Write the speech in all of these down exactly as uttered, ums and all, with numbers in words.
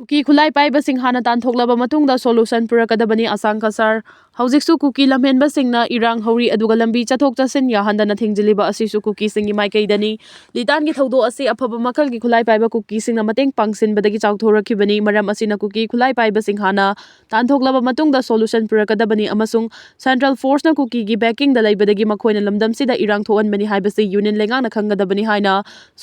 ꯀꯨꯀꯤ ꯈꯨꯠꯂꯥꯏ ꯄꯥꯏꯕꯁꯤꯡ ꯍꯥꯟꯅ ꯇꯥꯟꯊꯣꯛꯂꯕ ꯃꯇꯨꯡꯗ solution ꯄꯨꯔꯛꯀꯗꯕꯅꯤ ꯑꯁꯥꯡ ꯀꯁꯥꯔ꯫ ꯍꯧꯖꯤꯛꯁꯨ ꯀꯨꯀꯤ ꯂꯝꯍꯦꯟꯕꯁꯤꯡꯅ ꯏꯔꯥꯡ ꯍꯧꯔꯤ, ꯑꯗꯨꯒ ꯂꯝꯕꯤ ꯆꯠꯊꯣꯛ ꯆꯠꯁꯤꯟ ꯌꯥꯍꯟꯗꯅ ꯊꯤꯡꯖꯤꯜꯂꯤꯕ ꯑꯁꯤꯁꯨ ꯀꯨꯀꯤꯁꯤꯡꯒꯤ ꯃꯥꯏꯀꯩꯗꯅꯤ꯫ ꯂꯤꯇꯥꯟꯒꯤ ꯊꯧꯗꯣꯛ ꯑꯁꯤ ꯑꯐꯕ ꯃꯈꯜꯒꯤ ꯈꯨꯠꯂꯥꯏ ꯄꯥꯏꯕ ꯀꯨꯀꯤꯁꯤꯡꯅ ꯃꯇꯦꯡ ꯄꯥꯡꯁꯤꯟꯕꯗꯒꯤ ꯆꯥꯎꯊꯣꯔꯛꯈꯤꯕꯅꯤ꯫ ꯃꯔꯝ ꯑꯁꯤꯅ ꯀꯨꯀꯤ ꯈꯨꯠꯂꯥꯏ ꯄꯥꯏꯕꯁꯤꯡ ꯍꯥꯟꯅ ꯇꯥꯟꯊꯣꯛꯂꯕ ꯃꯇꯨꯡꯗ solution ꯄꯨꯔꯛꯀꯗꯕꯅꯤ ꯑꯃꯁꯨꯡ central forceꯅ ꯀꯨꯀꯤꯒꯤ backingꯗ ꯂꯩꯕꯗꯒꯤ ꯃꯈꯣꯏꯅ ꯂꯝꯗꯝꯁꯤꯗ ꯏꯔꯥꯡ ꯊꯣꯛꯍꯟꯕꯅꯤ ꯍꯥꯏꯕꯁꯤ union ꯂꯩꯉꯥꯛꯅ ꯈꯪꯒꯗꯕꯅꯤ ꯍꯥꯏꯅ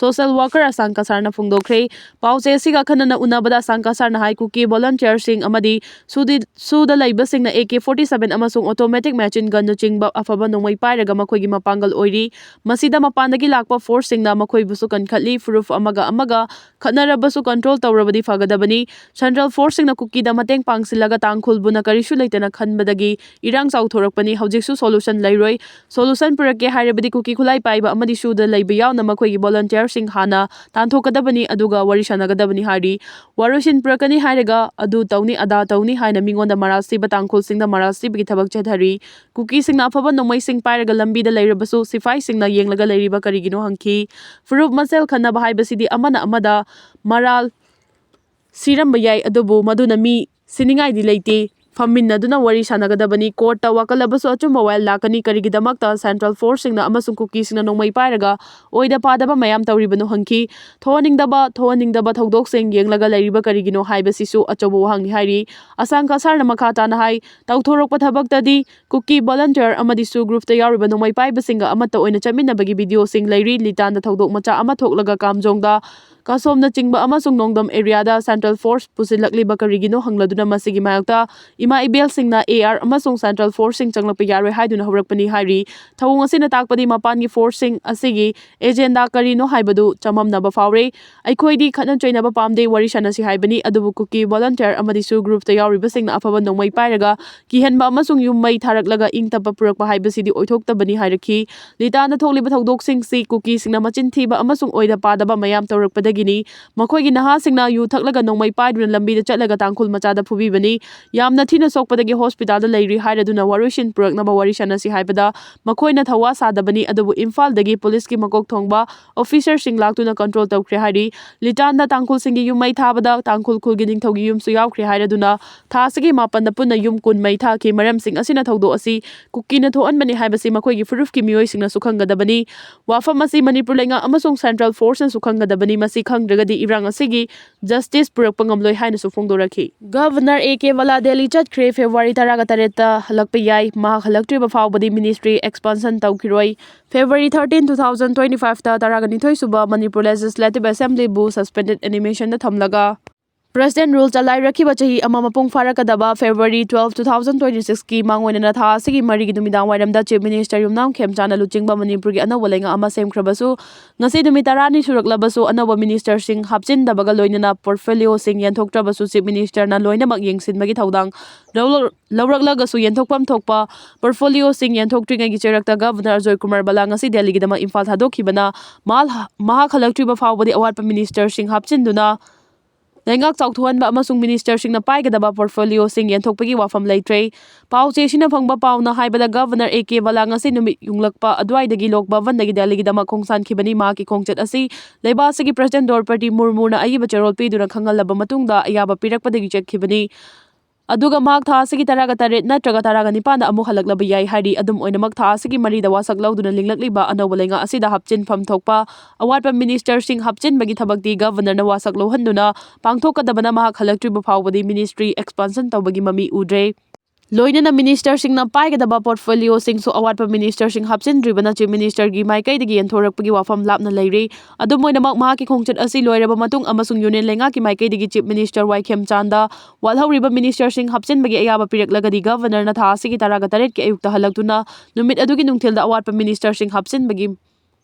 social worker ꯑꯁꯥꯡ ꯀꯁꯥꯔꯅ ꯐꯣꯡꯗꯣꯛꯈ꯭ꯔꯦ꯫ ꯄꯥꯎꯆꯦ ꯑꯁꯤꯒ ꯑꯈꯟꯅꯅ ꯎꯅꯕꯗ ꯑꯁꯥꯡ ꯀꯁꯥꯔꯅ ꯍꯥꯏ, ꯀꯨꯀꯤ volunteerꯁꯤꯡ ꯑꯃꯗꯤ ꯁꯨꯗꯤ-, ꯁꯨꯗ ꯂꯩꯕꯁꯤꯡꯅ AK forty seven ꯑꯃꯁꯨꯡ automatic machine gunꯅꯆꯤꯡꯕ ꯑꯐꯕ ꯅꯣꯡꯃꯩ ꯄꯥꯏꯔꯒ ꯃꯈꯣꯏꯒꯤ ꯃꯄꯥꯡꯒꯜ ꯑꯣꯏꯔꯤ꯫ ꯃꯁꯤꯗ ꯃꯄꯥꯟꯗꯒꯤ ꯂꯥꯛꯄ forceꯁꯤꯡꯅ ꯃꯈꯣꯏꯕꯨꯁꯨ ꯀꯟꯈꯠꯂꯤ꯫ ꯐꯨꯔꯨꯞ ꯑꯃꯒ ꯑꯃꯒ ꯈꯠꯅꯔꯕꯁꯨ control ꯇꯧꯔꯕꯗꯤ ꯐꯒꯗꯕꯅꯤ꯫ Central forceꯁꯤꯡꯅ ꯀꯨꯀꯤꯗ ꯃꯇꯦꯡ ꯄꯥꯡꯁꯤꯜꯂꯒ ꯇꯥꯡꯈꯨꯜꯕꯨꯅ ꯀꯔꯤꯁꯨ ꯂꯩꯇꯅ ꯈꯟꯕꯗꯒꯤ ꯏꯔꯥꯡ ꯆꯥꯎꯊꯣꯔꯛꯄꯅꯤ꯫ ꯍꯧꯖꯤꯛꯁꯨ solution ꯂꯩꯔꯣꯏ꯫ Solution ꯄꯨꯔꯛꯀꯦ ꯍꯥꯏꯔꯕꯗꯤ ꯀꯨꯀꯤ ꯈꯨꯠꯂꯥꯏ ꯄꯥꯏꯕ ꯑꯃꯗꯤ ꯁꯨꯗ ꯂꯩꯕ ꯌꯥꯎꯅ ꯃꯈꯣꯏꯒꯤ volunteerꯁꯤꯡ ꯍꯥꯟꯅ ꯇꯥꯟꯊꯣꯛꯀꯗꯕꯅꯤ, ꯑꯗꯨꯒ ꯋꯥꯔꯤ ꯁꯥꯟꯅꯒꯗꯕꯅꯤ ꯍꯥꯏꯔꯤ꯫ ꯋꯥꯔꯣꯏꯁꯤꯟ ꯄꯨꯔꯛꯀꯅꯤ ꯍꯥꯏꯔꯒ ꯑꯗꯨ ꯇꯧꯅꯤ, ꯑꯗꯥ ꯇꯧꯅꯤ ꯍꯥꯏꯅ ꯃꯤꯉꯣꯟꯗ ꯃꯔꯥꯜ ꯁꯤꯕ ꯇꯥꯡꯈꯨꯜꯁꯤꯡꯗ ꯃꯔꯥꯜ ꯁꯤꯕꯒꯤ ꯊꯕꯛ ꯆꯠꯊꯔꯤ꯫ ꯀꯨꯀꯤꯁꯤꯡꯅ ꯑꯐꯕ ꯅꯣꯡꯃꯩꯁꯤꯡ ꯄꯥꯏꯔꯒ ꯂꯝꯕꯤꯗ ꯂꯩꯔꯕꯁꯨ ꯁꯤꯐꯥꯏꯁꯤꯡꯅ ꯌꯦꯡꯂꯒ ꯂꯩꯔꯤꯕ ꯀꯔꯤꯒꯤꯅꯣ ꯍꯪꯈꯤ꯫ ꯐꯨꯔꯨꯞ ꯃꯁꯦꯜ ꯈꯠꯅꯕ ꯍꯥꯏꯕꯁꯤꯗꯤ ꯑꯃꯅ ꯑꯃꯗ ꯃꯔꯥꯜ ꯁꯤꯔꯝꯕ ꯌꯥꯏ, ꯑꯗꯨꯕꯨ ꯃꯗꯨꯅ ꯃꯤ ꯁꯤꯅꯤꯡꯉꯥꯏꯗꯤ ꯂꯩꯇꯦ꯫ ꯐꯝꯃꯤꯟꯅꯗꯨꯅ ꯋꯥꯔꯤ ꯁꯥꯟꯅꯒꯗꯕꯅꯤ꯫ Courtꯇ ꯋꯥꯀꯠꯂꯕꯁꯨ ꯑꯆꯨꯝꯕ ꯋꯥꯌꯦꯜ ꯂꯥꯛꯀꯅꯤ꯫ ꯀꯔꯤꯒꯤꯗꯃꯛꯇ Central Forceꯁꯤꯡꯅ ꯑꯃꯁꯨꯡ ꯀꯨꯀꯤꯁꯤꯡꯅ ꯅꯣꯡꯃꯩ ꯄꯥꯏꯔꯒ ꯑꯣꯏꯗ ꯄꯥꯗꯕ ꯃꯌꯥꯝ ꯇꯧꯔꯤꯕꯅꯣ ꯍꯪꯈꯤ꯫ ꯊꯣꯛꯍꯟꯅꯤꯡꯗꯕ, ꯊꯣꯛꯍꯟꯅꯤꯡꯗꯕ ꯊꯧꯗꯣꯛꯁꯤꯡ ꯌꯦꯡꯂꯒ ꯂꯩꯔꯤꯕ ꯀꯔꯤꯒꯤꯅꯣ ꯍꯥꯏꯕꯁꯤꯁꯨ ꯑꯆꯧꯕ ꯋꯥꯍꯪꯅꯤ ꯍꯥꯏꯔꯤ꯫ ꯑꯁꯥꯡ ꯀꯁꯥꯔꯅ ꯃꯈꯥ ꯇꯥꯅ ꯍꯥꯏ, ꯇꯧꯊꯣꯔꯛꯄ ꯊꯕꯛꯇꯗꯤ ꯀꯨꯀꯤ volunteer ꯑꯃꯗꯤ ꯁꯨ groupꯇ ꯌꯥꯎꯔꯤꯕ ꯅꯣꯡꯃꯩ ꯄꯥꯏꯕꯁꯤꯡꯒ ꯑꯃꯠꯇ ꯑꯣꯏꯅ ꯆꯠꯃꯤꯟꯅꯕꯒꯤ videoꯁꯤꯡ ꯂꯩꯔꯤ꯫ ꯂꯤꯇꯥꯟꯗ ꯊꯧꯗꯣꯛ ꯃꯆꯥ ꯑꯃ ꯊꯣꯛꯂꯒ ꯀꯥꯝꯖꯣꯡꯗ, ꯀꯥꯁꯣꯝꯅꯆꯤꯡꯕ ꯑꯃꯁꯨꯡ ꯅꯣꯡꯗꯝ areaꯗ Central Force ꯄꯨꯁꯤꯜꯂꯛꯂꯤꯕ ꯀꯔꯤꯒꯤꯅꯣ ꯍꯪꯂꯗꯨꯅ ꯃꯁꯤꯒꯤ ꯃꯥꯌꯣꯛꯇ ꯏꯃꯥ ꯏꯕꯦꯜꯁꯤꯡꯅ AR ꯑꯃꯁꯨꯡ Central Forceꯁꯤꯡ ꯆꯪꯂꯛꯄ ꯌꯥꯔꯣꯏ ꯍꯥꯏꯗꯨꯅ ꯍꯧꯔꯛꯄꯅꯤ ꯍꯥꯏꯔꯤ꯫ ꯊꯧꯑꯣꯡ ꯑꯁꯤꯅ ꯇꯥꯛꯄꯗꯤ ꯃꯄꯥꯟꯒꯤ forceꯁꯤꯡ ꯑꯁꯤꯒꯤ agenda ꯀꯔꯤꯅꯣ ꯍꯥꯏꯕꯗꯨ ꯆꯃꯝꯅꯕ ꯐꯥꯎꯔꯦ꯫ ꯑꯩꯈꯣꯏꯗꯤ ꯈꯠꯅ ꯆꯩꯅꯕ ꯄꯥꯝꯗꯦ, ꯋꯥꯔꯤ ꯁꯥꯟꯅꯁꯤ ꯍꯥꯏꯕꯅꯤ, ꯑꯗꯨꯕꯨ ꯀꯨꯀꯤ volunteer ꯑꯃꯗꯤ ꯁꯨ groupꯇ ꯌꯥꯎꯔꯤꯕꯁꯤꯡꯅ ꯑꯐꯕ ꯅꯣꯡꯃꯩ ꯄꯥꯏꯔꯒ ꯀꯤꯍꯟꯕ ꯑꯃꯁꯨꯡ ꯌꯨꯝ ꯃꯩ ꯊꯥꯔꯛꯂꯒ ꯏꯪ ꯇꯞꯄ ꯄꯨꯔꯛꯄ ꯍꯥꯏꯕꯁꯤꯗꯤ ꯑꯣꯏꯊꯣꯛꯇꯕꯅꯤ ꯍꯥꯏꯔꯛꯈꯤ꯫ ꯂꯤꯇꯥꯟꯗ ꯊꯣꯛꯂꯤꯕ ꯊꯧꯗꯣꯛꯁꯤꯡꯁꯤ ꯀꯨꯀꯤꯁꯤꯡꯅ ꯃꯆꯤꯟ ꯊꯤꯕ ꯑꯃꯁꯨꯡ ꯑꯣꯏꯗ ꯄꯥꯗꯕ ꯃꯌꯥꯝ ꯇꯧꯔꯛꯄꯗꯒꯤ ꯒꯤꯅꯤ꯫ ꯃꯈꯣꯏꯒꯤ ꯅꯍꯥꯁꯤꯡꯅ ꯌꯨ ꯊꯛꯂꯒ ꯅꯣꯡꯃꯩ ꯄꯥꯏꯗꯨꯅ ꯂꯝꯕꯤꯗ ꯆꯠꯂꯒ ꯇꯥꯡꯈꯨꯜ ꯃꯆꯥꯗ ꯐꯨꯕꯤꯕꯅꯤ꯫ ꯌꯥꯝꯅ ꯊꯤꯅ ꯁꯣꯛꯄꯗꯒꯤ ꯍꯣꯁꯄꯤꯇꯥꯜꯗ ꯂꯩꯔꯤ ꯍꯥꯏꯔꯗꯨꯅ ꯋꯥꯔꯣꯏꯁꯤꯟ ꯄꯨꯔꯛꯅꯕ ꯋꯥꯔꯤ ꯁꯥꯟꯅꯁꯤ ꯍꯥꯏꯕꯗ ꯃꯈꯣꯏꯅ ꯊꯋꯥ ꯁꯥꯗꯕꯅꯤ, ꯑꯗꯨꯕꯨ ꯏꯝꯐꯥꯜꯗꯒꯤ ꯄꯨꯂꯤꯁꯀꯤ ꯃꯀꯣꯛ ꯊꯣꯡꯕ ꯑꯣꯐꯤꯁꯔꯁꯤꯡ ꯂꯥꯛꯇꯨꯅ ꯀꯟꯇ꯭ꯔꯣꯜ ꯇꯧꯈ꯭ꯔꯦ ꯍꯥꯏꯔꯤ꯫ ꯂꯤꯇꯥꯟꯗ ꯇꯥꯡꯈꯨꯜꯁꯤꯡꯒꯤ ꯌꯨꯝ ꯃꯩ ꯊꯥꯕꯗ ꯇꯥꯡꯈꯨꯜ ꯈꯨꯜꯒꯤ ꯅꯤꯡꯊꯧꯒꯤ ꯌꯨꯝꯁꯨ ꯌꯥꯎꯈ꯭ꯔꯦ ꯍꯥꯏꯔꯗꯨꯅ ꯊꯥ ꯑꯁꯤꯒꯤ ꯃꯥꯄꯟꯗ ꯄꯨꯟꯅ ꯌꯨꯝ ꯀꯨꯟ ꯃꯩ ꯊꯥꯈꯤ꯫ ꯃꯔꯝꯁꯤꯡ ꯑꯁꯤꯅ ꯊꯧꯗꯣꯛ ꯑꯁꯤ ꯀꯨꯀꯤꯅ ꯊꯣꯛꯍꯟꯕꯅꯤ ꯍꯥꯏꯕꯁꯤ ꯃꯈꯣꯏꯒꯤ ꯐꯨꯔꯨꯞꯀꯤ ꯃꯤꯑꯣꯏꯁꯤꯡꯅꯁꯨ ꯈꯪꯒꯗꯕꯅꯤ꯫ ꯋꯥꯐꯝ ꯑꯁꯤ ꯃꯅꯤꯄꯨꯔ ꯂꯩꯉꯥꯛ ꯑꯃꯁꯨꯡ ꯁꯦꯟꯇ꯭ꯔꯦꯜ ꯐꯣꯔꯁꯅꯁꯨ ꯈꯪꯒꯗꯕꯅꯤ꯫ ꯃꯁꯤ ꯈꯪꯗ꯭ꯔꯒꯗꯤ ꯏꯔꯥꯡ ꯑꯁꯤꯒꯤ ꯖꯁꯇꯤꯁ ꯄꯨꯔꯛꯄ ꯉꯝꯂꯣꯏ ꯍꯥꯏꯅꯁꯨ ꯐꯣꯡꯗꯣꯔꯛꯈꯤ꯫ ꯒꯚꯔꯅꯔ ꯑꯦ ꯀꯦ ꯕꯂꯥ ꯗꯦꯜꯂꯤ ꯆꯠꯈ꯭ꯔꯦ꯫ ꯐꯦꯕ꯭ꯔꯨꯋꯥꯔꯤ ꯇꯔꯥꯒ ꯇꯔꯦꯠꯇ ꯍꯜꯂꯛꯄ ꯌꯥꯏ꯫ ꯃꯍꯥꯛ ꯍꯜꯂꯛꯇ꯭ꯔꯤꯕ ꯐꯥꯎꯕꯗꯤ ꯃꯤꯅꯤꯁꯇ꯭ꯔꯤ ꯑꯦꯛꯁꯄꯥꯟꯁꯟ ꯇꯧꯈꯤꯔꯣꯏ꯫ February thirteen, two thousand twenty ꯐꯥꯏꯚꯇ ꯇꯔꯥꯒ ꯅꯤꯊꯣꯏ ꯁꯨꯕ ꯃꯅꯤꯄꯨꯔ ꯂꯦꯖꯤꯁꯂꯦꯇꯤꯚ ꯑꯦꯁꯦꯝꯕ꯭ꯂꯤꯕꯨ ꯁꯁꯄꯦꯟꯗꯦꯗ ꯑꯦꯅꯤꯃꯦꯁꯟꯗ ꯊꯝꯂꯒ ꯄ꯭ꯔꯦꯁꯤꯗꯦꯟꯠ ꯔꯨꯜ ꯆꯂꯥꯏꯔꯛꯈꯤꯕ ꯆꯍꯤ ꯑꯃ ꯃꯄꯨꯡ ꯐꯥꯔꯛꯀꯗꯕ February twelve, two thousand twenty ꯁꯤꯛꯁꯀꯤ ꯃꯥꯡꯑꯣꯏꯅꯅ ꯊꯥ ꯑꯁꯤꯒꯤ ꯃꯔꯤꯒꯤ ꯅꯨꯃꯤꯗꯥꯡ ꯋꯥꯏꯔꯝꯗ ꯆꯤꯐ ꯃꯤꯅꯤꯁꯇꯔ ꯌꯨꯝꯅꯥꯝ ꯈꯦꯝꯆꯥꯟꯅ ꯂꯨꯆꯤꯡꯕ ꯃꯅꯤꯄꯨꯔꯒꯤ ꯑꯅꯧꯕ ꯂꯩꯉꯥꯛ ꯑꯃ ꯁꯦꯝꯈ꯭ꯔꯕꯁꯨ, ꯉꯁꯤ ꯅꯨꯃꯤꯠ ꯇꯔꯥꯅꯤ ꯁꯨꯔꯛꯂꯕꯁꯨ ꯑꯅꯧꯕ ꯃꯤꯅꯤꯁꯇꯔꯁꯤꯡ ꯍꯥꯞꯆꯤꯟꯗꯕꯒ ꯂꯣꯏꯅꯅ ꯄꯣꯔꯠꯐꯣꯂꯤꯑꯣꯁꯤꯡ ꯌꯦꯟꯊꯣꯛꯇ꯭ꯔꯕꯁꯨ ꯆꯤꯐ ꯃꯤꯅꯤꯁꯇꯔꯅ ꯂꯣꯏꯅꯃꯛ ꯌꯦꯡꯁꯤꯟꯕꯒꯤ ꯊꯧꯗꯥꯡ ꯂꯧꯔꯛ-, ꯂꯧꯔꯛꯂꯒꯁꯨ ꯌꯦꯟꯊꯣꯛꯐꯝ ꯊꯣꯛꯄ ꯄꯣꯔꯠꯐꯣꯂꯤꯑꯣꯁꯤꯡ ꯌꯦꯟꯊꯣꯛꯇ꯭ꯔꯤꯉꯩꯒꯤ ꯆꯩꯔꯛꯇ ꯒꯚꯔꯅꯔ ꯑꯖꯣꯏ ꯀꯨꯃꯥꯔ ꯕꯂꯥ ꯉꯁꯤ ꯗꯦꯜꯂꯤꯒꯤꯗꯃꯛ ꯏꯝꯐꯥꯜ ꯊꯥꯗꯣꯛꯈꯤꯕꯅ ꯃꯍꯥꯛ ꯃꯍꯥꯛ ꯍꯜꯂꯛꯇ꯭ꯔꯤꯕ ꯐꯥꯎꯕꯗꯤ ꯑꯋꯥꯠꯄ ꯃꯤꯅꯤꯁꯇꯔꯁꯤꯡ ꯍꯥꯞꯆꯤꯟꯗꯨꯅ ꯂꯩꯉꯥꯛ ꯆꯥꯎꯊꯣꯛꯍꯟꯕ ꯑꯃꯁꯨꯡ ꯃꯤꯅꯤꯁꯇꯔꯁꯤꯡꯅ ꯄꯥꯏꯒꯗꯕ ꯄꯣꯔꯠꯐꯣꯂꯤꯑꯣꯁꯤꯡ ꯌꯦꯟꯊꯣꯛꯄꯒꯤ ꯋꯥꯐꯝ ꯂꯩꯇ꯭ꯔꯦ꯫ ꯄꯥꯎ ꯆꯦꯁꯤꯅ ꯐꯪꯕ ꯄꯥꯎꯅ ꯍꯥꯏꯕꯗ, ꯒꯚꯔꯅꯔ ꯑꯦ ꯀꯦ ꯕꯂꯥ ꯉꯁꯤ ꯅꯨꯃꯤꯠ ꯌꯨꯡꯂꯛꯄ ꯑꯗꯨꯋꯥꯏꯗꯒꯤ ꯂꯣꯛ ꯚꯕꯟꯗꯒꯤ ꯗꯦꯜꯂꯤꯒꯤꯗꯃꯛ ꯈꯣꯡꯁꯥꯟꯈꯤꯕꯅꯤ꯫ ꯃꯍꯥꯛꯀꯤ ꯈꯣꯡꯆꯠ ꯑꯁꯤ ꯂꯩꯕꯥꯛ ꯑꯁꯤꯒꯤ ꯄ꯭ꯔꯦꯁꯤꯗꯦꯟꯠ ꯗ꯭ꯔꯧꯄꯗꯤ ꯃꯨꯔꯃꯨꯅ ꯑꯏꯕ ꯆꯦꯔꯣꯜ ꯄꯤꯗꯨꯅ ꯈꯪꯍꯜꯂꯕ ꯃꯇꯨꯡꯗ ꯑꯌꯥꯕ ꯄꯤꯔꯛꯄꯗꯒꯤ ꯆꯠꯈꯤꯕꯅꯤ꯫ ꯑꯗꯨꯒ ꯃꯍꯥꯛ ꯊꯥ ꯑꯁꯤꯒꯤ ꯇꯔꯥꯒ ꯇꯔꯦꯠ ꯅꯠꯇ꯭ꯔꯒ ꯇꯔꯥꯒ ꯅꯤꯄꯥꯟꯗ ꯑꯃꯨꯛ ꯍꯜꯂꯛꯂꯕ ꯌꯥꯏ ꯍꯥꯏꯔꯤ꯫ ꯑꯗꯨꯝ ꯑꯣꯏꯅꯃꯛ, ꯊꯥ ꯑꯁꯤꯒꯤ ꯃꯔꯤꯗ ꯋꯥꯁꯛ ꯂꯧꯗꯨꯅ ꯂꯤꯡꯂꯛꯂꯤꯕ ꯑꯅꯧꯕ ꯂꯩꯉꯥꯛ ꯑꯁꯤꯗ ꯍꯥꯞꯆꯤꯟꯐꯝ ꯊꯣꯛꯄ ꯑꯋꯥꯠꯄ ꯃꯤꯅꯤꯁꯇꯔꯁꯤꯡ ꯍꯥꯞꯆꯤꯟꯕꯒꯤ ꯊꯕꯛꯇꯤ ꯒꯚꯔꯅꯔꯅ ꯋꯥꯁꯛ ꯂꯧꯍꯟꯗꯨꯅ ꯄꯥꯡꯊꯣꯛꯀꯗꯕꯅ ꯃꯍꯥꯛ ꯍꯜꯂꯛꯇ꯭ꯔꯤꯕ ꯐꯥꯎꯕꯗꯤ ꯃꯤꯅꯤꯁꯇ꯭ꯔꯤ ꯑꯦꯛꯁꯄꯥꯟꯁꯟ ꯇꯧꯕꯒꯤ ꯃꯃꯤ ꯎꯗ꯭ꯔꯦ꯫ ꯂꯣꯏꯅꯅ ꯃꯤꯅꯤꯁꯇꯔꯁꯤꯡꯅ ꯄꯥꯏꯒꯗꯕ ꯄꯣꯔꯠꯐꯣꯂꯤꯑꯣꯁꯤꯡꯁꯨ ꯑꯋꯥꯠꯄ ꯃꯤꯅꯤꯁꯇꯔꯁꯤꯡ ꯍꯥꯞꯆꯤꯟꯗ꯭ꯔꯤꯕꯅ ꯆꯤꯐ ꯃꯤꯅꯤꯁꯇꯔꯒꯤ ꯃꯥꯏꯀꯩꯗꯒꯤ ꯌꯦꯟꯊꯣꯔꯛꯄꯒꯤ ꯋꯥꯐꯝ ꯂꯥꯞꯅ ꯂꯩꯔꯤ꯫ ꯑꯗꯨꯝ ꯑꯣꯏꯅꯃꯛ, ꯃꯍꯥꯛꯀꯤ ꯈꯣꯡꯆꯠ ꯑꯁꯤ ꯂꯣꯏꯔꯕ ꯃꯇꯨꯡ ꯑꯃꯁꯨꯡ ꯌꯨꯅꯤꯌꯟ ꯂꯩꯉꯥꯛꯀꯤ ꯃꯥꯏꯀꯩꯗꯒꯤ ꯆꯤꯐ ꯃꯤꯅꯤꯁꯇꯔ ꯋꯥꯏ ꯈꯦꯝꯆꯥꯟꯗ ꯋꯥꯠꯍꯧꯔꯤꯕ ꯃꯤꯅꯤꯁꯇꯔꯁꯤꯡ ꯍꯥꯞꯆꯤꯟꯕꯒꯤ ꯑꯌꯥꯕ ꯄꯤꯔꯛꯂꯒꯗꯤ, ꯒꯚꯔꯅꯔꯅ ꯊꯥ ꯑꯁꯤꯒꯤ ꯇꯔꯥꯒ ꯇꯔꯦꯠꯀꯤ ꯑꯌꯨꯛꯇ ꯍꯜꯂꯛꯇꯨꯅ ꯅꯨꯃꯤꯠ ꯑꯗꯨꯒꯤ ꯅꯨꯡꯊꯤꯜꯗ ꯑꯋꯥꯠꯄ ꯃꯤꯅꯤꯁꯇꯔꯁꯤꯡ ꯍꯥꯞꯆꯤꯟꯕꯒꯤ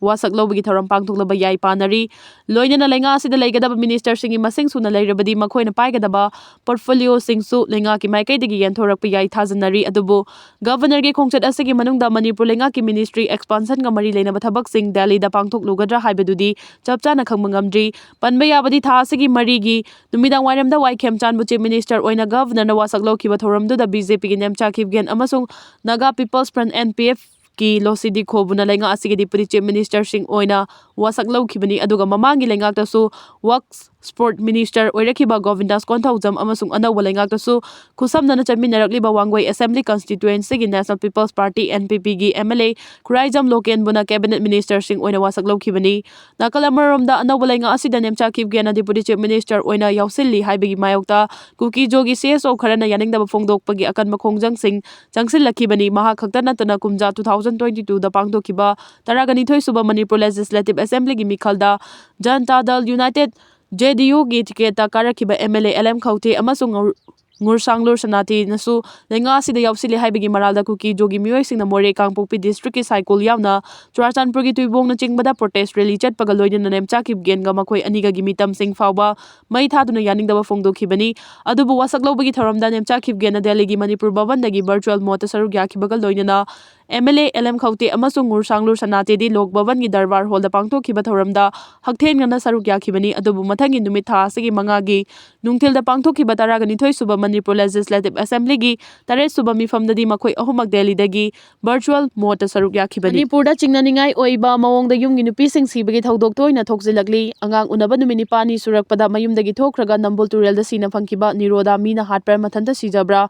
ꯋꯥꯁꯛ ꯂꯧꯕꯒꯤ ꯊꯧꯔꯝ ꯄꯥꯡꯊꯣꯛꯅꯕ ꯌꯥꯏ ꯄꯥꯅꯔꯤ꯫ ꯂꯣꯏꯅꯅ ꯂꯩꯉꯥꯛ ꯑꯁꯤꯗ ꯂꯩꯒꯗꯕ ministerꯁꯤꯡꯒꯤ ꯃꯁꯤꯡ ꯁꯨꯅ ꯂꯩꯔꯕꯗꯤ ꯃꯈꯣꯏꯅ ꯄꯥꯏꯒꯗꯕ portfolioꯁꯤꯡꯁꯨ ꯂꯩꯉꯥꯛꯀꯤ ꯃꯥꯏꯀꯩꯗꯒꯤ ꯌꯦꯟꯊꯣꯔꯛꯄ ꯌꯥꯏ ꯊꯥꯖꯅꯔꯤ꯫ ꯑꯗꯨꯕꯨ Governorꯒꯤ ꯈꯣꯡꯆꯠ ꯑꯁꯤꯒꯤ ꯃꯅꯨꯡꯗ ꯃꯅꯤꯄꯨꯔ ꯂꯩꯉꯥꯛꯀꯤ ministry expansionꯒ ꯃꯔꯤ ꯂꯩꯅꯕ ꯊꯕꯛꯁꯤꯡ ꯗꯦꯜꯂꯤꯗ ꯄꯥꯡꯊꯣꯛꯂꯨꯒꯗ꯭ꯔꯥ ꯍꯥꯏꯕꯗꯨꯗꯤ ꯆꯞ ꯆꯥꯅ ꯈꯪꯕ ꯉꯝꯗ꯭ꯔꯤ꯫ ꯄꯟꯕ ꯌꯥꯕꯗꯤ ꯊꯥ ꯑꯁꯤꯒꯤ ꯃꯔꯤꯒꯤ ꯅꯨꯃꯤꯗꯥꯡ ꯋꯥꯏꯔꯝꯗ ꯋꯥꯏꯈꯦꯝꯆꯥꯟꯕꯨ Chief Minister ꯑꯣꯏꯅ Governorꯅ ꯋꯥꯁꯛ ꯂꯧꯈꯤꯕ ꯊꯧꯔꯝꯗꯨꯗ BJPꯒꯤ ꯅꯦꯝꯆꯥ ꯈꯤꯞꯒꯦꯟ ꯑꯃꯁꯨꯡ Naga People's Front, NPFꯀꯤ ꯂꯣꯁꯤꯗꯤ ꯈꯣꯕꯨꯅ ꯂꯩꯉꯥꯛ ꯑꯁꯤꯒꯤ Deputy Chief Ministerꯁꯤꯡ ꯑꯣꯏꯅ ꯋꯥꯁꯛ ꯂꯧꯈꯤꯕꯅꯤ꯫ ꯑꯗꯨꯒ ꯃꯃꯥꯡꯒꯤ ꯂꯩꯉꯥꯛꯇꯁꯨ Works Sport Minister ꯑꯣꯏꯔꯛꯈꯤꯕ ꯒꯣꯕꯤꯟꯗꯥꯁ ꯀꯣꯟꯊꯧꯖꯝ ꯑꯃꯁꯨꯡ ꯑꯅꯧꯕ ꯂꯩꯉꯥꯛꯇꯁꯨ ꯈꯨꯠꯁꯝꯅꯅ ꯆꯠꯃꯤꯟꯅꯔꯛꯂꯤꯕ Wangoi Assembly Constituencyꯒꯤ National People's Party, NPPꯒꯤ MLA Khuraijam ꯂꯣꯀꯦꯟꯕꯨꯅ Cabinet Ministerꯁꯤꯡ ꯑꯣꯏꯅ ꯋꯥꯁꯛ ꯂꯧꯈꯤꯕꯅꯤ꯫ ꯅꯥꯀꯜ ꯑꯃꯔꯣꯝꯗ ꯑꯅꯧꯕ ꯂꯩꯉꯥꯛ ꯑꯁꯤꯗ ꯅꯦꯝꯆꯥ ꯈꯤꯞꯒꯦꯟꯅ Deputy Chief Minister ꯑꯣꯏꯅ ꯌꯥꯎꯁꯤꯜꯂꯤ ꯍꯥꯏꯕꯒꯤ ꯃꯥꯌꯣꯛꯇ ꯀꯨꯀꯤ-ꯖꯣꯒꯤ CSO ꯈꯔꯅ ꯌꯥꯅꯤꯡꯗꯕ ꯐꯣꯡꯗꯣꯛꯄꯒꯤ ꯑꯀꯟꯕ ꯈꯣꯡꯖꯪꯁꯤꯡ ꯆꯪꯁꯤꯜꯂꯛꯈꯤꯕꯅꯤ꯫ ꯃꯍꯥꯛ ꯈꯛꯇ ꯅꯠꯇꯅ ꯀꯨꯝꯖꯥ two thousand twenty twoꯗ ꯄꯥꯡꯊꯣꯛꯈꯤꯕ ꯇꯔꯥꯒ ꯅꯤꯊꯣꯏ ꯁꯨꯕ Manipur Legislative Assemblyꯒꯤ ꯃꯤꯈꯜꯗ Janata Dal United, JDUꯒꯤ ticketꯇ ꯀꯥꯔꯛꯈꯤꯕ MLA LM ꯈꯧꯇꯦ ꯑꯃꯁꯨꯡ ꯉꯨꯔ-, ꯉꯨꯔꯁꯥꯡꯂꯨꯔ ꯁꯅꯥꯇꯦꯅꯁꯨ ꯂꯩꯉꯥꯛ ꯑꯁꯤꯗ ꯌꯥꯎꯁꯤꯜꯂꯤ ꯍꯥꯏꯕꯒꯤ ꯃꯔꯥꯜꯗ ꯀꯨꯀꯤ-ꯖꯣꯒꯤ ꯃꯤꯑꯣꯏꯁꯤꯡꯅ ꯃꯣꯔꯦ, ꯀꯥꯡꯄꯣꯛꯄꯤ districtꯀꯤ ꯁꯥꯏꯀꯣꯜ ꯌꯥꯎꯅ ꯆꯨꯔꯥꯆꯥꯟꯄꯨꯔꯒꯤ ꯇꯨꯏꯕꯣꯡꯅꯆꯤꯡꯕꯗ protest rally ꯆꯠꯄꯒ ꯂꯣꯏꯅꯅ ꯅꯦꯝꯆꯥ ꯈꯤꯞꯒꯦꯟꯒ ꯃꯈꯣꯏ ꯑꯅꯤꯒꯒꯤ ꯃꯤꯇꯝꯁꯤꯡ ꯐꯥꯎꯕ ꯃꯩ ꯊꯥꯗꯨꯅ ꯌꯥꯅꯤꯡꯗꯕ ꯐꯣꯡꯗꯣꯛꯈꯤꯕꯅꯤ꯫ ꯑꯗꯨꯕꯨ ꯋꯥꯁꯛ ꯂꯧꯕꯒꯤ ꯊꯧꯔꯝꯗ ꯅꯦꯝꯆꯥ ꯈꯤꯞꯒꯦꯟꯅ ꯗꯦꯜꯂꯤꯒꯤ ꯃꯅꯤꯄꯨꯔ ꯚꯕꯟꯗꯒꯤ virtual modeꯇ ꯁꯔꯨꯛ ꯌꯥꯈꯤꯕꯒ ꯂꯣꯏꯅꯅ MLA LM ꯈꯧꯇꯦ ꯑꯃꯁꯨꯡ ꯉꯨꯔꯁꯥꯡꯂꯨꯔ ꯁꯅꯥꯇꯦꯗꯤ ꯂꯣꯛ ꯚꯕꯟꯒꯤ ꯗꯔꯕꯥꯔ ꯍꯣꯜꯗ ꯄꯥꯡꯊꯣꯛꯈꯤꯕ ꯊꯧꯔꯝꯗ ꯍꯛꯊꯦꯡꯅꯅ ꯁꯔꯨꯛ ꯌꯥꯈꯤꯕꯅꯤ꯫ ꯑꯗꯨꯕꯨ ꯃꯊꯪꯒꯤ ꯅꯨꯃꯤꯠ ꯊꯥ ꯑꯁꯤꯒꯤ ꯃꯉꯥꯒꯤ ꯅꯨꯡꯊꯤꯜꯗ ꯄꯥꯡꯊꯣꯛꯈꯤꯕ ꯇꯔꯥꯒ ꯅꯤꯊꯣꯏ ꯁꯨꯕ ꯃꯅꯤꯄꯨꯔ Legislative Assemblyꯒꯤ ꯇꯔꯦꯠ ꯁꯨꯕ ꯃꯤꯐꯝꯗꯗꯤ ꯃꯈꯣꯏ ꯑꯍꯨꯝꯃꯛ ꯗꯦꯜꯂꯤꯗꯒꯤ virtual modeꯇ ꯁꯔꯨꯛ ꯌꯥꯈꯤꯕꯅꯤ꯫ ꯃꯅꯤꯄꯨꯔꯗ ꯆꯤꯡꯅꯅꯤꯡꯉꯥꯏ ꯑꯣꯏꯕ ꯃꯑꯣꯡꯗ ꯌꯨꯝꯒꯤ ꯅꯨꯄꯤꯁꯤꯡ ꯁꯤꯕꯒꯤ ꯊꯧꯗꯣꯛ ꯇꯣꯏꯅ ꯊꯣꯛꯆꯤꯜꯂꯛꯂꯤ꯫ ꯑꯉꯥꯡ ꯎꯅꯕ ꯅꯨꯃꯤꯠ ꯅꯤꯄꯥꯜꯅꯤ ꯁꯨꯔꯛꯄꯗ ꯃꯌꯨꯝꯗꯒꯤ ꯊꯣꯛꯈ꯭ꯔꯒ ꯅꯝꯕꯨꯜ ꯇꯨꯔꯦꯜꯗ ꯁꯤꯅ ꯐꯪꯈꯤꯕ ꯅꯤꯔꯣꯗꯥ ꯃꯤꯅ ꯍꯥꯠꯄ꯭ꯔꯥ ꯃꯊꯟꯇ ꯁꯤꯖꯕ꯭ꯔꯥ?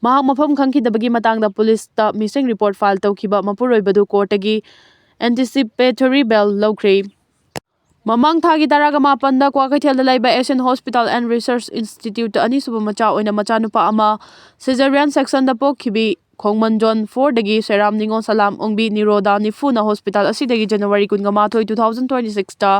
ꯃꯍꯥꯛ ꯃꯐꯝ ꯈꯪꯈꯤꯗꯕꯒꯤ ꯃꯇꯥꯡꯗ ꯄꯨꯂꯤꯁꯇ missing report file ꯇꯧꯈꯤꯕ ꯃꯄꯨꯔꯣꯏꯕꯗꯨ ꯀꯣꯔꯠꯇꯒꯤ anticipatory bail ꯂꯧꯈ꯭ꯔꯦ꯫ ꯃꯃꯥꯡ ꯊꯥꯒꯤ ꯇꯔꯥꯒ ꯃꯥꯄꯟꯗ ꯀ꯭ꯋꯥꯀꯩꯊꯦꯜꯗ ꯂꯩꯕ Asian Hospital and Research Instituteꯇ ꯑꯅꯤꯁꯨꯕ ꯃꯆꯥ ꯑꯣꯏꯅ ꯃꯆꯥꯅꯨꯄꯥ ꯑꯃ cesarean sectionꯗ ꯄꯣꯛꯈꯤꯕꯤ ꯈꯣꯡꯃꯟ ꯖꯣꯟ ꯐꯣꯔꯗꯒꯤ ꯁꯦꯔꯥꯝ ꯅꯤꯉꯣꯜ ꯁꯂꯥꯝ ꯑꯣꯡꯕꯤ ꯅꯤꯔꯣꯗꯥ ꯅꯤꯐꯨꯅ ꯍꯣꯁꯄꯤꯇꯥꯜ ꯑꯁꯤꯗꯒꯤ ꯖꯅꯋꯥꯔꯤ ꯀꯨꯟꯃꯥꯊꯣꯏ, two thousand twenty sixꯇ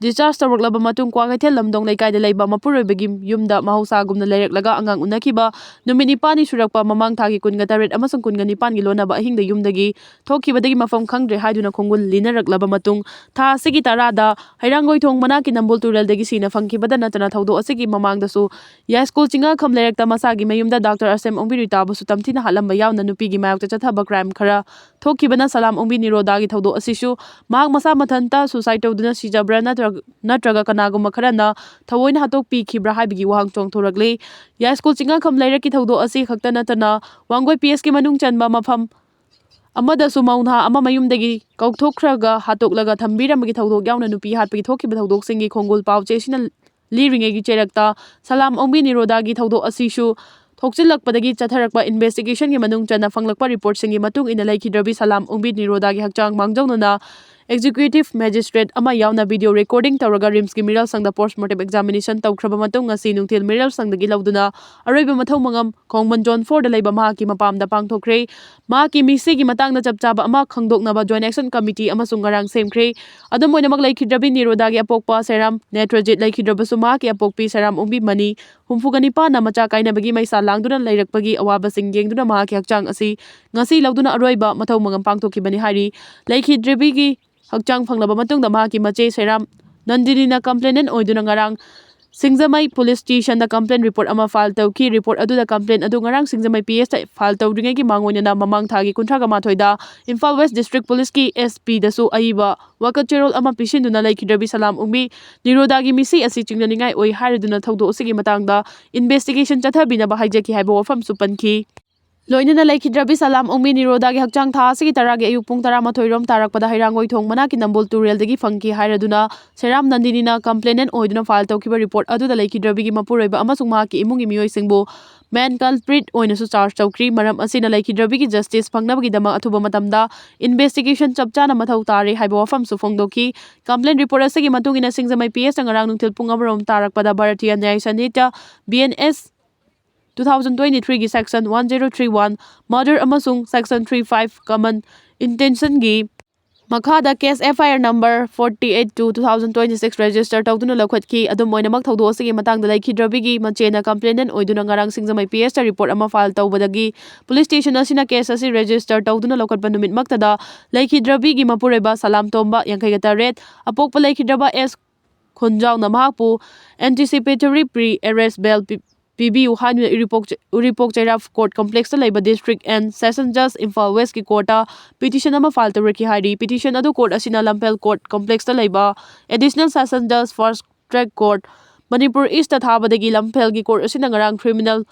discharge ꯇꯧꯔꯛꯂꯕ ꯃꯇꯨꯡ ꯀ꯭ꯋꯥꯀꯩꯊꯦꯜ ꯂꯝꯗꯣꯡ ꯂꯩꯀꯥꯏꯗ ꯂꯩꯕ ꯃꯄꯨꯔꯣꯏꯕꯒꯤ ꯌꯨꯝꯗ ꯃꯍꯧꯁꯥꯒꯨꯝꯅ ꯂꯩꯔꯛꯂꯒ ꯑꯉꯥꯡ ꯎꯅꯈꯤꯕ ꯅꯨꯃꯤꯠ ꯅꯤꯄꯥꯜꯅꯤ ꯁꯨꯔꯛꯄ ꯃꯃꯥꯡ ꯊꯥꯒꯤ ꯀꯨꯟꯒ ꯇꯔꯦꯠ ꯑꯃꯁꯨꯡ ꯀꯨꯟꯒ ꯅꯤꯄꯥꯜꯒꯤ ꯂꯣꯟꯅꯕ ꯑꯍꯤꯡꯗ ꯌꯨꯝꯗꯒꯤ ꯊꯣꯛꯈꯤꯕꯗꯒꯤ ꯃꯐꯝ ꯈꯪꯗ꯭ꯔꯦ ꯍꯥꯏꯗꯨꯅ ꯈꯣꯡꯒꯨꯜ ꯂꯤꯅꯔꯛꯂꯕ ꯃꯇꯨꯡ ꯊꯥ ꯑꯁꯤꯒꯤ ꯇꯔꯥꯗ ꯍꯩꯔꯥꯡꯒꯣꯏꯊꯣꯡ ꯃꯅꯥꯛꯀꯤ ꯅꯝꯕꯣꯜ ꯇꯨꯔꯦꯜꯗꯒꯤ ꯁꯤꯅ ꯐꯪꯈꯤꯕꯗ ꯅꯠꯇꯅ ꯊꯧꯗꯣꯛ ꯑꯁꯤꯒꯤ ꯃꯃꯥꯡꯗꯁꯨ ꯌꯥꯏꯁ꯭ꯀꯨꯜ ꯆꯤꯡꯉꯥꯈꯝ ꯂꯩꯔꯛꯇ ꯃꯁꯥꯒꯤ ꯃꯌꯨꯝꯗ ꯗꯥꯛꯇꯔ ꯑꯁꯦꯝ ꯑꯣꯡꯕꯤ ꯔꯤꯇꯥꯕꯨꯁꯨ ꯇꯝꯊꯤꯅ ꯍꯥꯠꯂꯝꯕ ꯌꯥꯎꯅ ꯅꯨꯄꯤꯒꯤ ꯃꯥꯌꯣꯛꯇ ꯆꯠꯊꯕ crime ꯈꯔ ꯊꯣꯛꯈꯤꯕꯅ ꯁꯂꯥꯝ ꯑꯣꯡꯕꯤ ꯅꯤꯔꯣꯗꯥꯒꯤ ꯊꯧꯗꯣꯛ ꯑꯁꯤꯁꯨ ꯃꯍꯥꯛ ꯃꯁꯥ ꯃꯊꯟꯇ suicide ꯇꯧꯗꯨꯅ ꯁꯤꯖꯕ꯭ꯔꯥ ꯅꯠꯇ꯭ꯔꯒ, ꯅꯠꯇ꯭ꯔꯒ ꯀꯅꯥꯒꯨꯝꯕ ꯈꯔꯅ ꯊꯑꯣꯏꯅ ꯍꯥꯠꯇꯣꯛꯄꯤꯈꯤꯕ꯭ꯔꯥ ꯍꯥꯏꯕꯒꯤ ꯋꯥꯍꯪ ꯆꯣꯡꯊꯣꯔꯛꯂꯤ꯫ ꯌꯥꯏꯁ꯭ꯀꯨꯜ ꯆꯤꯡꯉꯥꯈꯝ ꯂꯩꯔꯛꯀꯤ ꯊꯧꯗꯣꯛ ꯑꯁꯤ ꯈꯛꯇ ꯅꯠꯇꯅ ꯋꯥꯡꯒꯣꯏ P S ꯀꯤ ꯃꯅꯨꯡ ꯆꯟꯕ ꯃꯐꯝ ꯑꯃꯗꯁꯨ ꯃꯧ ꯅꯍꯥ ꯑꯃ ꯃꯌꯨꯝꯗꯒꯤ ꯀꯧꯊꯣꯛꯈ꯭ꯔꯒ ꯍꯥꯠꯇꯣꯛꯂꯒ ꯊꯝꯕꯤꯔꯝꯕꯒꯤ ꯊꯧꯗꯣꯛ ꯌꯥꯎꯅ ꯅꯨꯄꯤ ꯍꯥꯠꯄꯒꯤ ꯊꯣꯛꯈꯤꯕ ꯊꯧꯗꯣꯛꯁꯤꯡꯒꯤ ꯈꯣꯡꯒꯨꯜ ꯄꯥꯎ ꯆꯦꯁꯤꯅ ꯂꯤꯔꯤꯉꯩꯒꯤ ꯆꯩꯔꯛꯇ ꯁꯂꯥꯝ ꯑꯣꯡꯕꯤ ꯅꯤꯔꯣꯗꯥꯒꯤ ꯊꯧꯗꯣꯛ ꯑꯁꯤꯁꯨ ꯊꯣꯛꯆꯤꯜꯂꯛꯄꯗꯒꯤ ꯆꯠꯊꯔꯛꯄ investigationꯒꯤ ꯃꯅꯨꯡ ꯆꯟꯅ ꯐꯪꯂꯛꯄ reportꯁꯤꯡꯒꯤ ꯃꯇꯨꯡ ꯏꯟꯅ ꯂꯩꯈꯤꯗ꯭ꯔꯕꯤ ꯁꯂꯥꯝ ꯑꯣꯡꯕꯤ ꯅꯤꯔꯣꯗꯥꯒꯤ ꯍꯛꯆꯥꯡ ꯃꯥꯡꯖꯧꯅꯅ executive magistrate ꯑꯃ ꯌꯥꯎꯅ video recording ꯇꯧꯔꯒ RIMSꯀꯤ ꯃꯤꯔꯣꯜ ꯁꯪꯗ postmortem examination ꯇꯧꯈ꯭ꯔꯕ ꯃꯇꯨꯡ ꯉꯁꯤ ꯅꯨꯡꯊꯤꯜ ꯃꯤꯔꯣꯜ ꯁꯪꯗꯒꯤ ꯂꯧꯗꯨꯅ ꯑꯔꯣꯏꯕ ꯃꯊꯧ ꯃꯉꯝ ꯈꯣꯡꯃꯟ ꯖꯣꯟ ꯐꯣꯔꯗ ꯂꯩꯕ ꯃꯍꯥꯛꯀꯤ ꯃꯄꯥꯝꯗ ꯄꯥꯡꯊꯣꯛꯈ꯭ꯔꯦ꯫ ꯃꯍꯥꯛꯀꯤ ꯃꯤꯁꯤꯒꯤ ꯃꯇꯥꯡꯗ ꯆꯞ ꯆꯥꯕ ꯑꯃ ꯈꯪꯗꯣꯛꯅꯕ Joint Action Committee ꯑꯃꯁꯨ ꯉꯔꯥꯡ ꯁꯦꯝꯈ꯭ꯔꯦ꯫ ꯑꯗꯨꯝ ꯑꯣꯏꯅꯃꯛ ꯂꯩꯈꯤꯗ꯭ꯔꯕꯤ ꯅꯤꯔꯣꯗꯥꯒꯤ ꯑꯄꯣꯛꯄ ꯁꯦꯔꯥꯝ ꯅꯦꯇ꯭ꯔꯖꯤꯠ ꯂꯩꯈꯤꯗ꯭ꯔꯕꯁꯨ ꯃꯍꯥꯛꯀꯤ ꯑꯄꯣꯛꯄꯤ ꯁꯦꯔꯥꯝ ꯑꯣꯡꯕꯤ ꯃꯅꯤ ꯍꯨꯝꯐꯨꯒ ꯅꯤꯄꯥꯟꯅ ꯃꯆꯥ ꯀꯥꯏꯅꯕꯒꯤ ꯃꯩꯁꯥ ꯂꯥꯡꯗꯨꯅ ꯂꯩꯔꯛꯄꯒꯤ ꯑꯋꯥꯕꯁꯤꯡ ꯌꯦꯡꯗꯨꯅ ꯃꯍꯥꯛꯀꯤ ꯍꯛꯆꯥꯡ ꯑꯁꯤ ꯉꯁꯤ ꯂꯧꯗꯨꯅ ꯑꯔꯣꯏꯕ ꯃꯊꯧ ꯃꯉꯝ ꯄꯥꯡꯊꯣꯛꯈꯤꯕꯅꯤ ꯍꯥꯏꯔꯤ꯫ ꯂꯩꯈꯤꯗ꯭ꯔꯕꯤꯒꯤ ꯍꯛꯆꯥꯡ ꯐꯪꯂꯕ ꯃꯇꯨꯡꯗ ꯃꯍꯥꯛꯀꯤ ꯃꯆꯦ ꯁꯦꯔꯥꯝ ꯅꯟꯗꯤꯅꯤꯅ complainant ꯑꯣꯏꯗꯨꯅ ꯉꯔꯥꯡ ꯁꯤꯡꯖꯃꯩ police stationꯗ complaint report ꯑꯃ file ꯇꯧꯈꯤ꯫ Report ꯑꯗꯨꯗ complaint ꯑꯗꯨ ꯉꯔꯥꯡ ꯁꯤꯡꯖꯃꯩ P Sꯇ file ꯇꯧꯗ꯭ꯔꯤꯉꯩꯒꯤ ꯃꯥꯡꯑꯣꯏꯅꯅ ꯃꯃꯥꯡ ꯊꯥꯒꯤ ꯀꯨꯟꯊ꯭ꯔꯥꯒ ꯃꯥꯊꯣꯏꯗ ꯏꯝꯐꯥꯜ West District Policeꯀꯤ S Pꯗꯁꯨ ꯑꯏꯕ ꯋꯥꯀꯠ ꯆꯦꯔꯣꯜ ꯑꯃ ꯄꯤꯁꯤꯟꯗꯨꯅ ꯂꯩꯈꯤꯗ꯭ꯔꯕꯤ ꯁꯂꯥꯝ ꯑꯣꯡꯕꯤ ꯅꯤꯔꯣꯗꯥꯒꯤ ꯃꯤꯁꯤ ꯑꯁꯤ ꯆꯤꯡꯅꯅꯤꯡꯉꯥꯏ ꯑꯣꯏ ꯍꯥꯏꯔꯗꯨꯅ ꯊꯧꯗꯣꯛ ꯑꯁꯤꯒꯤ ꯃꯇꯥꯡꯗ investigation ꯆꯠꯊꯕꯤꯅꯕ ꯍꯥꯏꯖꯈꯤ ꯍꯥꯏꯕ ꯋꯥꯐꯝꯁꯨ ꯄꯟꯈꯤ꯫ ꯂꯣꯏꯅꯅ ꯂꯩꯈꯤꯗ꯭ꯔꯕꯤ ꯁꯂꯥꯝ ꯑꯣꯡꯕꯤ ꯅꯤꯔꯣꯗꯥꯒꯤ ꯍꯛꯆꯥꯡ ꯊꯥ ꯑꯁꯤꯒꯤ ꯇꯔꯥꯒꯤ ꯑꯌꯨꯛ ꯄꯨꯡ ꯇꯔꯥꯃꯥꯊꯣꯏ ꯔꯣꯝ ꯇꯥꯔꯛꯄꯗ ꯍꯩꯔꯥꯡꯒꯣꯏꯊꯣꯡ ꯃꯅꯥꯛꯀꯤ ꯅꯝꯕꯣꯜ ꯇꯨꯔꯦꯜꯗꯒꯤ ꯐꯪꯈꯤ ꯍꯥꯏꯔꯗꯨꯅ ꯁꯦꯔꯥꯝ ꯅꯟꯗꯤꯅꯤꯅ complainant ꯑꯣꯏꯗꯨꯅ file ꯇꯧꯈꯤꯕ report ꯑꯗꯨꯗ ꯂꯩꯈꯤꯗ꯭ꯔꯕꯤꯒꯤ ꯃꯄꯨꯔꯣꯏꯕ ꯑꯃꯁꯨꯡ ꯃꯍꯥꯛꯀꯤ ꯏꯃꯨꯡꯒꯤ ꯃꯤꯑꯣꯏꯁꯤꯡꯕꯨ main culprit ꯑꯣꯏꯅꯁꯨ charge ꯇꯧꯈ꯭ꯔꯤ꯫ ꯃꯔꯝ ꯑꯁꯤꯅ ꯂꯩꯈꯤꯗ꯭ꯔꯕꯤꯒꯤ justice ꯐꯪꯅꯕꯒꯤꯗꯃꯛ ꯑꯊꯨꯕ ꯃꯇꯝꯗ investigation ꯆꯞ ꯆꯥꯅ ꯃꯊꯧ ꯇꯥꯔꯦ ꯍꯥꯏꯕ ꯋꯥꯐꯝꯁꯨ ꯐꯣꯡꯗꯣꯛꯈꯤ꯫ Complaint report ꯑꯁꯤꯒꯤ ꯃꯇꯨꯡ ꯏꯟꯅ ꯁꯤꯡꯖꯃꯩ P Sꯇ ꯉꯔꯥꯡ ꯅꯨꯡꯊꯤꯜ ꯄꯨꯡ ꯑꯃ ꯔꯣꯝ ꯇꯥꯔꯛꯄꯗ Bharatiya ꯅ꯭ꯌꯥꯌ ꯁꯥꯅꯤꯍꯤꯇ꯭ꯌ, B N S, two thousand twenty-three ꯒꯤ section one zero three one murder ꯑꯃꯁꯨꯡ section three five common intention ꯒꯤ ꯃꯈꯥꯗ case F I R number forty eight two two thousand twenty six register ꯇꯧꯗꯨꯅ ꯂꯧꯈꯠꯈꯤ꯫ ꯑꯗꯨꯝ ꯑꯣꯏꯅꯃꯛ, ꯊꯧꯗꯣꯛ ꯑꯁꯤꯒꯤ ꯃꯇꯥꯡꯗ ꯂꯩꯈꯤꯗ꯭ꯔꯕꯤꯒꯤ ꯃꯆꯦꯅ complainant ꯑꯣꯏꯗꯨꯅ ꯉꯔꯥꯡ ꯁꯤꯡꯖꯃꯩ P S ꯇ report ꯑꯃ file ꯇꯧꯕꯗꯒꯤ police station ꯑꯁꯤꯅ case ꯑꯁꯤ register ꯇꯧꯗꯨꯅ ꯂꯧꯈꯠꯄ ꯅꯨꯃꯤꯠꯃꯛꯇꯗ ꯂꯩꯈꯤꯗ꯭ꯔꯕꯤꯒꯤ ꯃꯄꯨꯔꯣꯏꯕ ꯁꯂꯥꯝ ꯇꯣꯝꯕ, ꯌꯥꯡꯈꯩꯒ ꯇꯔꯦꯠ, ꯑꯄꯣꯛꯄ ꯂꯩꯈꯤꯗ꯭ꯔꯕ S ꯈꯨꯟꯖꯥꯎꯅ ꯃꯍꯥꯛꯄꯨ anticipatory pre-arrest bail ꯄꯤ-, ꯄꯤꯕꯤꯌꯨ ꯍꯥꯏꯗꯨꯅ ꯎꯔꯤꯄꯣꯛ ꯆ-, ꯎꯔꯤꯄꯣꯛ ꯆꯩꯔꯥ court complex ꯇ ꯂꯩꯕ district and session judge Imphal West ꯀꯤ court ꯇ petition ꯑꯃ file ꯇꯧꯔꯛꯈꯤ ꯍꯥꯏꯔꯤ꯫ Petition ꯑꯗꯨ court ꯑꯁꯤꯅ ꯂꯝꯐꯦꯜ court complex ꯇ ꯂꯩꯕ additional session judge first track court Manipur East ꯇ ꯊꯥꯕꯗꯒꯤ ꯂꯝꯐꯦꯜꯒꯤ court ꯑꯁꯤꯅ ꯉꯔꯥꯡ criminal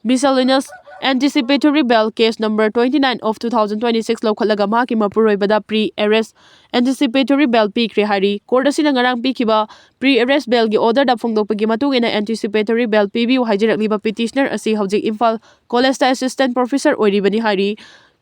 miscellaneous anticipatory bail case number twenty nine of two thousand twenty six ꯂꯧꯈꯠꯂꯒ ꯃꯍꯥꯛꯀꯤ ꯃꯄꯨꯔꯣꯏꯕꯗ pre-arrest anticipatory bail ꯄꯤꯈ꯭ꯔꯦ ꯍꯥꯏꯔꯤ꯫ Court ꯑꯁꯤꯅ ꯉꯔꯥꯡ ꯄꯤꯈꯤꯕ pre-arrest bail ꯒꯤ order ꯗ ꯐꯣꯡꯗꯣꯛꯄꯒꯤ ꯃꯇꯨꯡ ꯏꯟꯅ anticipatory bail ꯄꯤꯕꯤꯌꯨ ꯍꯥꯏꯖꯔꯛꯂꯤꯕ petitioner ꯑꯁꯤ ꯍꯧꯖꯤꯛ ꯏꯝꯐꯥꯜ college ꯇ assistant professor ꯑꯣꯏꯔꯤꯕꯅꯤ ꯍꯥꯏꯔꯤ꯫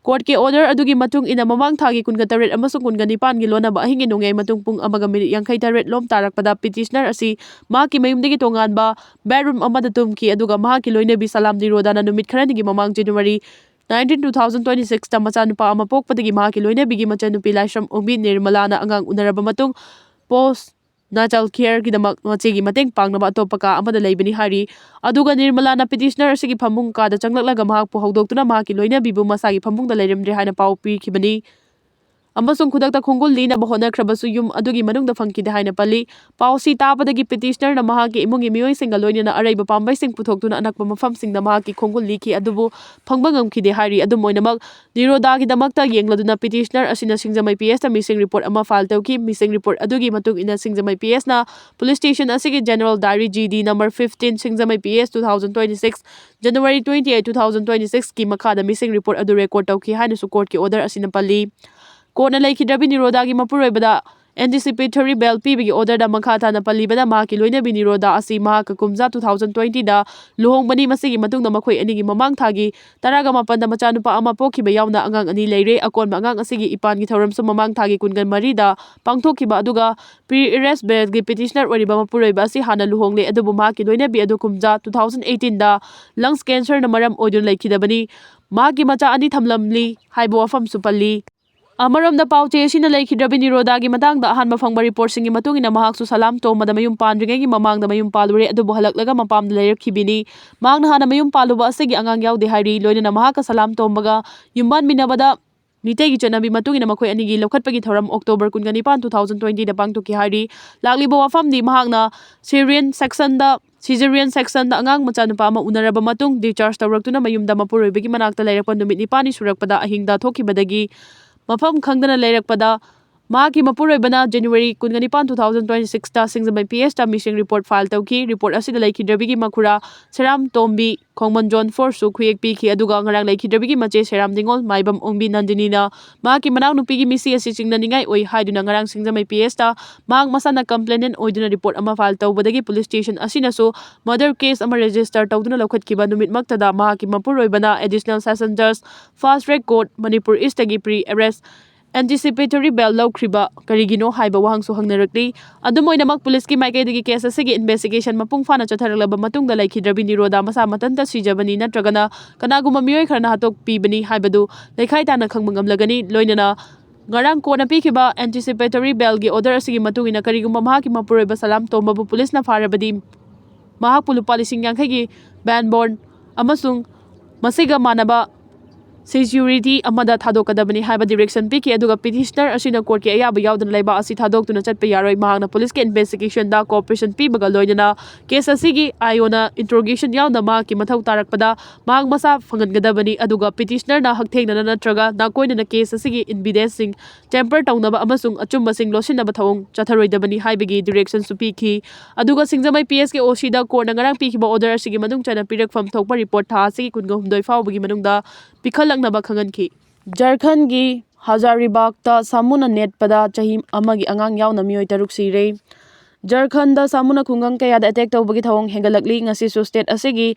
Court ꯀꯤ order ꯑꯗꯨꯒꯤ ꯃꯇꯨꯡ ꯏꯟꯅ ꯃꯃꯥꯡ ꯊꯥꯒꯤ ꯀꯨꯟꯒ ꯇꯔꯦꯠ ꯑꯃꯁꯨꯡ ꯀꯨꯟꯒ ꯅꯤꯄꯥꯟ ꯒꯤ ꯂꯣꯟꯅꯕ ꯑꯍꯤꯡꯒꯤ ꯅꯣꯡꯌꯥꯏ ꯃꯇꯨꯡ ꯄꯨꯡ ꯑꯃꯒ minute ꯌꯥꯡꯈꯩ ꯇꯔꯦꯠ ꯂꯣꯝ ꯇꯥꯔꯛꯄꯗ petitioner ꯑꯁꯤ ꯃꯍꯥꯛꯀꯤ ꯃꯌꯨꯝꯗꯒꯤ ꯇꯣꯉꯥꯟꯕ bedroom ꯑꯃꯗ ꯇꯨꯝꯈꯤ, ꯑꯗꯨꯒ ꯃꯍꯥꯛꯀꯤ ꯂꯣꯏꯅꯕꯤ ꯁꯂꯥꯝ ꯅꯤꯔꯣꯗꯥꯅ ꯅꯨꯃꯤꯠ ꯈꯔꯅꯤꯒꯤ ꯃꯃꯥꯡ January nineteen, two thousand twenty six ꯇ ꯃꯆꯥꯅꯨꯄꯥ ꯑꯃ ꯄꯣꯛꯄꯗꯒꯤ ꯃꯍꯥꯛꯀꯤ ꯂꯣꯏꯅꯕꯤꯒꯤ ꯃꯆꯟꯅꯨꯄꯤ ꯂꯥꯏꯁ꯭ꯔꯝ ꯑꯣꯡꯕꯤ ꯅꯤꯔꯃꯂꯥꯅ ꯑꯉꯥꯡ ꯎꯅꯔꯕ ꯃꯇꯨꯡ post natal care ꯒꯤꯗꯃꯛ ꯃꯆꯦꯒꯤ ꯃꯇꯦꯡ ꯄꯥꯡꯅꯕ ꯑꯇꯣꯞꯄ ꯀꯥ ꯑꯃꯗ ꯂꯩꯕꯅꯤ ꯍꯥꯏꯔꯤ꯫ ꯑꯗꯨꯒ ꯅꯤꯔꯃꯂꯥꯅ petitioner ꯑꯁꯤꯒꯤ ꯐꯃꯨꯡ ꯀꯥꯗ ꯆꯪꯂꯛꯂꯒ ꯃꯍꯥꯛꯄꯨ ꯍꯧꯗꯣꯛꯇꯨꯅ ꯃꯍꯥꯛꯀꯤ ꯂꯣꯏꯅꯕꯤꯕꯨ ꯃꯁꯥꯒꯤ ꯐꯃꯨꯡꯗ ꯂꯩꯔꯝꯗ꯭ꯔꯦ ꯍꯥꯏꯅ ꯄꯥꯎ ꯄꯤꯈꯤꯕꯅꯤ꯫ ꯑꯃꯁꯨꯡ ꯈꯨꯗꯛꯇ ꯈꯣꯡꯒꯨꯜ ꯂꯤꯅꯕ ꯍꯣꯠꯅꯈ꯭ꯔꯕꯁꯨ ꯌꯨꯝ ꯑꯗꯨꯒꯤ ꯃꯅꯨꯡꯗ ꯐꯪꯈꯤꯗꯦ ꯍꯥꯏꯅ ꯄꯜꯂꯤ꯫ ꯄꯥꯎ ꯑꯁꯤ ꯇꯥꯕꯗꯒꯤ petitioner ꯅ ꯃꯍꯥꯛꯀꯤ ꯏꯃꯨꯡꯒꯤ ꯃꯤꯑꯣꯏꯁꯤꯡꯒ ꯂꯣꯏꯅꯅ ꯑꯔꯩꯕ ꯄꯥꯝꯕꯩꯁꯤꯡ ꯄꯨꯊꯣꯛꯇꯨꯅ ꯑꯅꯛꯄ ꯃꯐꯝꯁꯤꯡꯗ ꯃꯍꯥꯛꯀꯤ ꯈꯣꯡꯒꯨꯜ ꯂꯤꯈꯤ, ꯑꯗꯨꯕꯨ ꯐꯪꯕ ꯉꯝꯈꯤꯗꯦ ꯍꯥꯏꯔꯤ꯫ ꯑꯗꯨꯝ ꯑꯣꯏꯅꯃꯛ, ꯅꯤꯔꯣꯗꯥꯒꯤꯗꯃꯛꯇ ꯌꯦꯡꯂꯗꯨꯅ petitioner ꯑꯁꯤꯅ ꯁꯤꯡꯖꯃꯩ P S ꯇ missing report ꯑꯃ file ꯇꯧꯈꯤ꯫ Missing report ꯑꯗꯨꯒꯤ ꯃꯇꯨꯡ ꯏꯟꯅ ꯁꯤꯡꯖꯃꯩ P S ꯅ police station ꯑꯁꯤꯒꯤ general diary G D number fifteen, ꯁꯤꯡꯖꯃꯩ P S, two thousand twenty six, January twenty eight, two thousand twenty six ꯀꯤ ꯃꯈꯥꯗ missing report ꯑꯗꯨ record ꯇꯧꯈꯤ ꯍꯥꯏꯅꯁꯨ court ꯀꯤ order ꯑꯁꯤꯅ ꯄꯜꯂꯤ꯫ Court ꯅ ꯂꯩꯈꯤꯗ꯭ꯔꯕꯤ ꯅꯤꯔꯣꯗꯥꯒꯤ ꯃꯄꯨꯔꯣꯏꯕꯗ anticipatory bail ꯄꯤꯕꯒꯤ order ꯗ ꯃꯈꯥ ꯇꯥꯅ ꯄꯜꯂꯤꯕꯅ, ꯃꯍꯥꯛꯀꯤ ꯂꯣꯏꯅꯕꯤ ꯅꯤꯔꯣꯗꯥ ꯑꯁꯤ ꯃꯍꯥꯛꯀ ꯀꯨꯝꯖꯥ two thousand twenty ꯗ ꯂꯨꯍꯣꯡꯕꯅꯤ꯫ ꯃꯁꯤꯒꯤ ꯃꯇꯨꯡꯗ ꯃꯈꯣꯏ ꯑꯅꯤꯒꯤ ꯃꯃꯥꯡ ꯊꯥꯒꯤ ꯇꯔꯥꯒ ꯃꯥꯄꯟꯗ ꯃꯆꯥꯅꯨꯄꯥ ꯑꯃ ꯄꯣꯛꯈꯤꯕ ꯌꯥꯎꯅ ꯑꯉꯥꯡ ꯑꯅꯤ ꯂꯩꯔꯦ꯫ ꯑꯀꯣꯟꯕ ꯑꯉꯥꯡ ꯑꯁꯤꯒꯤ ꯏꯄꯥꯟꯒꯤ ꯊꯧꯔꯝꯁꯨ ꯃꯃꯥꯡ ꯊꯥꯒꯤ ꯀꯨꯟꯒ ꯃꯔꯤꯗ ꯄꯥꯡꯊꯣꯛꯈꯤꯕ꯫ ꯑꯗꯨꯒ pre arrest bail ꯒꯤ petitioner ꯑꯣꯏꯔꯤꯕ ꯃꯄꯨꯔꯣꯏꯕ ꯑꯁꯤ ꯍꯥꯟꯅ ꯂꯨꯍꯣꯡꯂꯦ, ꯑꯗꯨꯕꯨ ꯃꯍꯥꯛꯀꯤ ꯂꯣꯏꯅꯕꯤ ꯑꯗꯨ ꯀꯨꯝꯖꯥ two thousand eighteen ꯗ lungs cancer ꯅ ꯃꯔꯝ ꯑꯣꯏꯗꯨꯅ ꯂꯩꯈꯤꯗꯕꯅꯤ꯫ ꯃꯍꯥꯛꯀꯤ ꯃꯆꯥ ꯑꯅꯤ ꯊꯝꯂꯝꯂꯤ ꯍꯥꯏꯕ ꯋꯥꯐꯝꯁꯨ ꯄꯜꯂꯤ꯫ ꯑꯃꯔꯣꯝꯗ, ꯄꯥꯎꯆꯦ ꯑꯁꯤꯅ ꯂꯩꯈꯤꯗ꯭ꯔꯕꯤ ꯅꯤꯔꯣꯗꯥꯒꯤ ꯃꯇꯥꯡꯗ ꯑꯍꯥꯟꯕ ꯐꯪꯕ ꯔꯤꯄꯣꯔꯠꯁꯤꯡꯒꯤ ꯃꯇꯨꯡ ꯏꯟꯅ, ꯃꯍꯥꯛꯁꯨ ꯁꯂꯥꯝ ꯇꯣꯝꯕꯗ ꯃꯌꯨꯝ ꯄꯥꯟꯗ꯭ꯔꯤꯉꯩꯒꯤ ꯃꯃꯥꯡꯗ ꯃꯌꯨꯝ ꯄꯥꯜꯂꯨꯔꯦ, ꯑꯗꯨꯕꯨ ꯍꯜꯂꯛꯂꯒ ꯃꯄꯥꯝꯗ ꯂꯩꯔꯛꯈꯤꯕꯅꯤ꯫ ꯃꯍꯥꯛꯅ ꯍꯥꯟꯅ ꯃꯌꯨꯝ ꯄꯥꯜꯂꯨꯕ ꯑꯁꯤꯒꯤ ꯑꯉꯥꯡ ꯌꯥꯎꯗꯦ ꯍꯥꯏꯔꯤ꯫ ꯂꯣꯏꯅꯅ ꯃꯍꯥꯛꯀ ꯁꯂꯥꯝ ꯇꯣꯝꯕꯒ ꯌꯨꯝꯕꯥꯟꯃꯤꯟꯅꯕꯗ ꯃꯤꯇꯩꯒꯤ ꯆꯠꯅꯕꯤ ꯃꯇꯨꯡ ꯏꯟꯅ ꯃꯈꯣꯏ ꯑꯅꯤꯒꯤ ꯂꯧꯈꯠꯄꯒꯤ ꯊꯧꯔꯝ October ꯀꯨꯟꯒ ꯅꯤꯄꯥꯟ, two thousand twenty ꯗ ꯄꯥꯡꯊꯣꯛꯈꯤ ꯍꯥꯏꯔꯤ꯫ ꯂꯥꯛꯂꯤꯕ ꯋꯥꯐꯝꯗꯤ ꯃꯍꯥꯛꯅ cesarean section ꯗ, cesarean section ꯗ ꯑꯉꯥꯡ ꯃꯆꯥꯅꯨꯄꯥ ꯑꯃ ꯎꯅꯔꯕ ꯃꯇꯨꯡ discharge ꯇꯧꯔꯛꯇꯨꯅ ꯃꯌꯨꯝꯗ ꯃꯄꯨꯔꯣꯏꯕꯒꯤ ꯃꯅꯥꯛꯇ ꯂꯩꯔꯛꯄ ꯅꯨꯃꯤꯠ ꯅꯤꯄꯥꯜꯅꯤ ꯁꯨꯔꯛꯄꯗ ꯑꯍꯤꯡꯗ ꯊꯣꯛꯈꯤꯕꯗꯒꯤ ꯃꯐꯝ ꯈꯪꯗꯅ ꯂꯩꯔꯛꯄꯗ ꯃꯍꯥꯛꯀꯤ ꯃꯄꯨꯔꯣꯏꯕꯅ January ꯀꯨꯟꯒ ꯅꯤꯄꯥꯟ, two thousand twenty six ꯇ ꯁꯤꯡꯖꯃꯩ P H ꯇ missing report file ꯇꯧꯈꯤ꯫ Report ꯑꯁꯤꯗ ꯂꯩꯈꯤꯗ꯭ꯔꯕꯤꯒꯤ ꯃꯈꯨꯔꯥ ꯁꯦꯔꯥꯝ ꯇꯣꯝꯕꯤ, ꯈꯣꯡꯃꯟ Zone four ꯁꯨ ꯈꯨꯌꯦꯛ ꯄꯤꯈꯤ꯫ ꯑꯗꯨꯒ ꯉꯔꯥꯡ ꯂꯩꯈꯤꯗ꯭ꯔꯕꯤꯒꯤ ꯃꯆꯦ ꯁꯦꯔꯥꯝ ꯅꯤꯉꯣꯜ ꯃꯥꯏꯕꯝ ꯑꯣꯡꯕꯤ ꯅꯟꯗꯤꯅꯤꯅ ꯃꯍꯥꯛꯀꯤ ꯃꯅꯥꯎꯅꯨꯄꯤꯒꯤ ꯃꯤꯁꯤ ꯑꯁꯤ ꯆꯤꯡꯅꯅꯤꯡꯉꯥꯏ ꯑꯣꯏ ꯍꯥꯏꯗꯨꯅ ꯉꯔꯥꯡ ꯁꯤꯡꯖꯃꯩ P H ꯇ ꯃꯍꯥꯛ ꯃꯁꯥꯅ complainant ꯑꯣꯏꯗꯨꯅ report ꯑꯃ file ꯇꯧꯕꯗꯒꯤ police station ꯑꯁꯤꯅꯁꯨ murder case ꯑꯃ register ꯇꯧꯗꯨꯅ ꯂꯧꯈꯠꯈꯤꯕ ꯅꯨꯃꯤꯠꯃꯛꯇꯗ ꯃꯍꯥꯛꯀꯤ ꯃꯄꯨꯔꯣꯏꯕꯅ Additional Session Judge, Fast Track Court, Manipur East ꯇꯒꯤ pre arrest anticipatory bail ꯂꯧꯈ꯭ꯔꯤꯕ ꯀꯔꯤꯒꯤꯅꯣ ꯍꯥꯏꯕ ꯋꯥꯍꯪꯁꯨ ꯍꯪꯅꯔꯛꯂꯤ꯫ ꯑꯗꯨꯝ ꯑꯣꯏꯅꯃꯛ, police ꯀꯤ ꯃꯥꯏꯀꯩꯗꯒꯤ case ꯑꯁꯤꯒꯤ investigation ꯃꯄꯨꯡ ꯐꯥꯅ ꯆꯠꯊꯔꯛꯂꯕ ꯃꯇꯨꯡꯗ ꯂꯩꯈꯤꯗ꯭ꯔꯕꯤ ꯅꯤꯔꯣꯗꯥ ꯃꯁꯥ ꯃꯊꯟꯇ ꯁꯤꯖꯕꯅꯤ ꯅꯠꯇ꯭ꯔꯒꯅ ꯀꯅꯥꯒꯨꯝꯕ ꯃꯤꯑꯣꯏ ꯈꯔꯅ ꯍꯥꯠꯇꯣꯛꯄꯤꯕꯅꯤ ꯍꯥꯏꯕꯗꯨ ꯂꯩꯈꯥꯏ ꯇꯥꯅ ꯈꯪꯕ ꯉꯝꯂꯒꯅꯤ꯫ ꯂꯣꯏꯅꯅ ꯉꯔꯥꯡ court ꯅ ꯄꯤꯈꯤꯕ anticipatory bail ꯒꯤ order ꯑꯁꯤꯒꯤ ꯃꯇꯨꯡ ꯏꯟꯅ ꯀꯔꯤꯒꯨꯝꯕ ꯃꯍꯥꯛꯀꯤ ꯃꯄꯨꯔꯣꯏꯕ ꯁꯂꯥꯝ ꯇꯣꯝꯕꯕꯨ police ꯅ ꯐꯥꯔꯕꯗꯤ ꯃꯍꯥꯛꯄꯨ ꯂꯨꯄꯥ ꯂꯤꯁꯤꯡ ꯌꯥꯡꯈꯩꯒꯤ bail bond ꯑꯃꯁꯨꯡ ꯃꯁꯤꯒ ꯃꯥꯟꯅꯕ security ꯑꯃꯗ ꯊꯥꯗꯣꯛꯀꯗꯕꯅꯤ ꯍꯥꯏꯕ direction ꯄꯤꯈꯤ꯫ ꯑꯗꯨꯒ petitioner ꯑꯁꯤꯅ court ꯀꯤ ꯑꯌꯥꯕ ꯌꯥꯎꯗꯅ ꯂꯩꯕꯥꯛ ꯑꯁꯤ ꯊꯥꯗꯣꯛꯇꯨꯅ ꯆꯠꯄ ꯌꯥꯔꯣꯏ꯫ ꯃꯍꯥꯛꯅ police ꯀꯤ investigation ꯗ cooperation ꯄꯤꯕꯒ ꯂꯣꯏꯅꯅ case ꯑꯁꯤꯒꯤ ꯑꯥꯏ ꯑꯣ ꯅ interrogation ꯌꯥꯎꯅ ꯃꯍꯥꯛꯀꯤ ꯃꯊꯧ ꯇꯥꯔꯛꯄꯗ ꯃꯍꯥꯛ ꯃꯁꯥ ꯐꯪꯍꯟꯒꯗꯕꯅꯤ꯫ ꯑꯗꯨꯒ petitioner ꯅ ꯍꯛꯊꯦꯡꯅꯅ ꯅꯠꯇ꯭ꯔꯒ ꯅꯥꯀꯣꯏꯅꯅ case ꯑꯁꯤꯒꯤ evidence ꯁꯤꯡ tamper ꯇꯧꯅꯕ ꯑꯃꯁꯨꯡ ꯑꯆꯨꯝꯕꯁꯤꯡ ꯂꯣꯠꯁꯤꯟꯅꯕ ꯊꯧꯑꯣꯡ ꯆꯠꯊꯔꯣꯏꯗꯕꯅꯤ ꯍꯥꯏꯕꯒꯤ direction ꯁꯨ ꯄꯤꯈꯤ꯫ ꯑꯗꯨꯒ ꯁꯤꯡꯖꯃꯩ P H ꯀꯤ O C ꯗ court ꯅ ꯉꯔꯥꯡ ꯄꯤꯈꯤꯕ order ꯑꯁꯤꯒꯤ ꯃꯅꯨꯡ ꯆꯟꯅ ꯄꯤꯔꯛꯐꯝ ꯊꯣꯛꯄ report ꯊꯥ ꯑꯁꯤꯒꯤ ꯀꯨꯟꯒ ꯍꯨꯝꯗꯣꯏ ꯐꯥꯎꯕꯒꯤ ꯃꯅꯨꯡꯗ ꯄꯤꯈꯠꯂꯛꯅꯕ ꯈꯪꯍꯟꯈꯤ꯫ ꯖꯔꯈꯟꯒꯤ ꯍꯖꯥꯔꯤꯕꯥꯒꯇ ꯁꯥꯃꯨꯅ ꯅꯦꯠꯄꯗ ꯆꯍꯤ ꯑꯃꯒꯤ ꯑꯉꯥꯡ ꯌꯥꯎꯅ ꯃꯤꯑꯣꯏ ꯇꯔꯨꯛ ꯁꯤꯔꯦ꯫ ꯖꯔꯈꯟꯗ ꯁꯥꯃꯨꯅ ꯈꯨꯡꯒꯪ ꯀꯌꯥꯗ ꯑꯦꯇꯦꯛ ꯇꯧꯕꯒꯤ ꯊꯧꯑꯣꯡ ꯍꯦꯟꯒꯠꯂꯛꯂꯤ꯫ ꯉꯁꯤꯁꯨ ꯁ꯭ꯇꯦꯠ ꯑꯁꯤꯒꯤ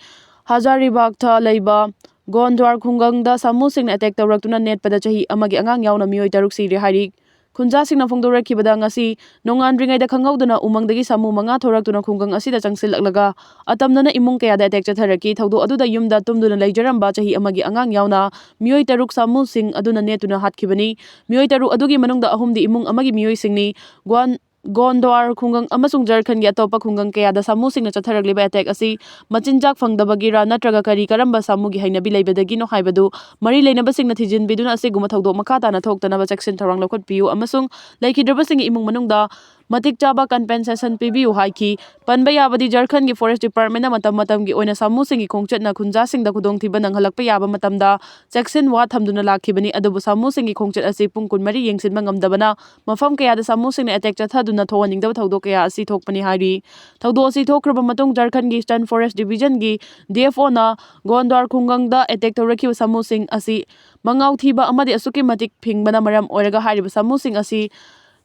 ꯍꯖꯥꯔꯤꯕꯥꯒꯇ ꯂꯩꯕ ꯒꯣꯟꯗ꯭ꯋꯥꯔ ꯈꯨꯡꯒꯪꯗ ꯁꯥꯃꯨꯁꯤꯡꯅ ꯑꯦꯇꯦꯛ ꯇꯧꯔꯛꯇꯨꯅ ꯅꯦꯠꯄꯗ ꯆꯍꯤ ꯑꯃꯒꯤ ꯑꯉꯥꯡ ꯌꯥꯎꯅ ꯃꯤꯑꯣꯏ ꯇꯔꯨꯛ ꯁꯤꯔꯦ ꯍꯥꯏꯔꯤ꯫ ꯈꯨꯟꯖꯥꯁꯤꯡꯅ ꯐꯣꯡꯗꯣꯔꯛꯈꯤꯕꯗ, ꯉꯁꯤ ꯅꯣꯡꯉꯥꯟꯗ꯭ꯔꯤꯉꯩꯗ ꯈꯪꯍꯧꯗꯅ ꯎꯃꯪꯗꯒꯤ ꯁꯥꯃꯨ ꯃꯉꯥ ꯊꯣꯔꯛꯇꯨꯅ ꯈꯨꯡꯒꯪ ꯑꯁꯤꯗ ꯆꯪꯁꯤꯜꯂꯛꯂꯒ ꯑꯇꯝꯅꯅ ꯏꯃꯨꯡ ꯀꯌꯥꯗ ꯑꯦꯇꯦꯛ ꯆꯠꯊꯔꯛꯈꯤ꯫ ꯊꯧꯗꯣꯛ ꯑꯗꯨꯗ ꯌꯨꯝꯗ ꯇꯨꯝꯗꯨꯅ ꯂꯩꯖꯔꯝꯕ ꯆꯍꯤ ꯑꯃꯒꯤ ꯑꯉꯥꯡ ꯌꯥꯎꯅ ꯃꯤꯑꯣꯏ ꯇꯔꯨꯛ ꯁꯥꯃꯨꯁꯤꯡ ꯑꯗꯨꯅ ꯅꯦꯠꯇꯨꯅ ꯍꯥꯠꯈꯤꯕꯅꯤ꯫ ꯃꯤꯑꯣꯏ ꯇꯔꯨꯛ ꯑꯗꯨꯒꯤ ꯃꯅꯨꯡꯗ ꯑꯍꯨꯝꯗꯤ ꯏꯃꯨꯡ ꯑꯃꯒꯤ ꯃꯤꯑꯣꯏꯁꯤꯡꯅꯤ꯫ ꯒ꯭ꯋꯥꯟ-, ꯒꯣꯟꯗ꯭ꯋꯥꯔ ꯈꯨꯡꯒꯪ ꯑꯃꯁꯨꯡ ꯖꯔꯈꯟꯒꯤ ꯑꯇꯣꯞꯄ ꯈꯨꯡꯒꯪ ꯀꯌꯥꯗ ꯁꯥꯃꯨꯁꯤꯡꯅ ꯆꯠꯊꯔꯛꯂꯤꯕ ꯑꯦꯇꯦꯛ ꯑꯁꯤ ꯃꯆꯤꯟꯖꯥꯛ ꯐꯪꯗꯕꯒꯤꯔ ꯅꯠꯇ꯭ꯔꯒ ꯀꯔꯤ ꯀꯔꯝꯕ ꯁꯥꯃꯨꯒꯤ ꯍꯩꯅꯕꯤ ꯂꯩꯕꯗꯒꯤꯅꯣ ꯍꯥꯏꯕꯗꯨ ꯃꯔꯤ ꯂꯩꯅꯕꯁꯤꯡꯅ ꯊꯤꯖꯤꯟꯕꯤꯗꯨꯅ ꯑꯁꯤꯒꯨꯝꯕ ꯊꯧꯗꯣꯛ ꯃꯈꯥ ꯇꯥꯅ ꯊꯣꯛꯇꯅꯕ ꯆꯦꯛꯁꯤꯟ ꯊꯧꯔꯥꯡ ꯂꯧꯈꯠꯄꯤꯌꯨ ꯑꯃꯁꯨꯡ ꯂꯩꯈꯤꯗ꯭ꯔꯕꯁꯤꯡꯒꯤ ꯏꯃꯨꯡ ꯃꯅꯨꯡꯗ ꯃꯇꯤꯛ ꯆꯥꯕ ꯀꯝꯄꯦꯟꯁꯦꯁꯟ ꯄꯤꯕꯤꯌꯨ ꯍꯥꯏꯈꯤ꯫ ꯄꯟꯕ ꯌꯥꯕꯗꯤ, ꯖꯔꯈꯟꯒꯤ ꯐꯣꯔꯦꯁ ꯗꯤꯄꯥꯔꯠꯃꯦꯟꯅ ꯃꯇꯝ ꯃꯇꯝꯒꯤ ꯑꯣꯏꯅ ꯁꯥꯃꯨꯁꯤꯡꯒꯤ ꯈꯣꯡꯆꯠꯅ ꯈꯨꯟꯖꯥꯁꯤꯡꯗ ꯈꯨꯗꯣꯡꯊꯤꯕ ꯅꯪꯍꯜꯂꯛꯄ ꯌꯥꯕ ꯃꯇꯝꯗ ꯆꯦꯛꯁꯤꯟ ꯋꯥ ꯊꯝꯗꯨꯅ ꯂꯥꯛꯈꯤꯕꯅꯤ, ꯑꯗꯨꯕꯨ ꯁꯥꯃꯨꯁꯤꯡꯒꯤ ꯈꯣꯡꯆꯠ ꯑꯁꯤ ꯄꯨꯡ ꯀꯨꯟꯃꯔꯤ ꯌꯦꯡꯁꯤꯟꯕ ꯉꯝꯗꯕꯅ ꯃꯐꯝ ꯀꯌꯥꯗ ꯁꯥꯃꯨꯁꯤꯡꯅ ꯑꯦꯇꯦꯛ ꯆꯠꯊꯗꯨꯅ ꯊꯣꯛꯍꯟꯅꯤꯡꯗꯕ ꯊꯧꯗꯣꯛ ꯀꯌꯥ ꯑꯁꯤ ꯊꯣꯛꯄꯅꯤ ꯍꯥꯏꯔꯤ꯫ ꯊꯧꯗꯣꯛ ꯑꯁꯤ ꯊꯣꯛꯈ꯭ꯔꯕ ꯃꯇꯨꯡ ꯖꯔꯈꯟꯒꯤ ꯏꯁꯇꯔꯟ ꯐꯣꯔꯦꯁ ꯗꯤꯕꯤꯖꯟꯒꯤ ꯗꯤ ꯑꯦꯐ ꯑꯣꯅ ꯒꯣꯟꯗ꯭ꯋꯥꯔ ꯈꯨꯡꯒꯪꯗ ꯑꯦꯇꯦꯛ ꯇꯧꯔꯛꯈꯤꯕ ꯁꯥꯃꯨꯁꯤꯡ ꯑꯁꯤ ꯃꯉꯥꯎ ꯊꯤꯕ ꯑꯃꯗꯤ ꯑꯁꯨꯛꯀꯤ ꯃꯇꯤꯛ ꯐꯤꯡꯕꯅ ꯃꯔꯝ ꯑꯣꯏꯔꯒ ꯍꯥꯏꯔꯤꯕ ꯁꯥꯃꯨꯁꯤꯡ ꯑꯁꯤ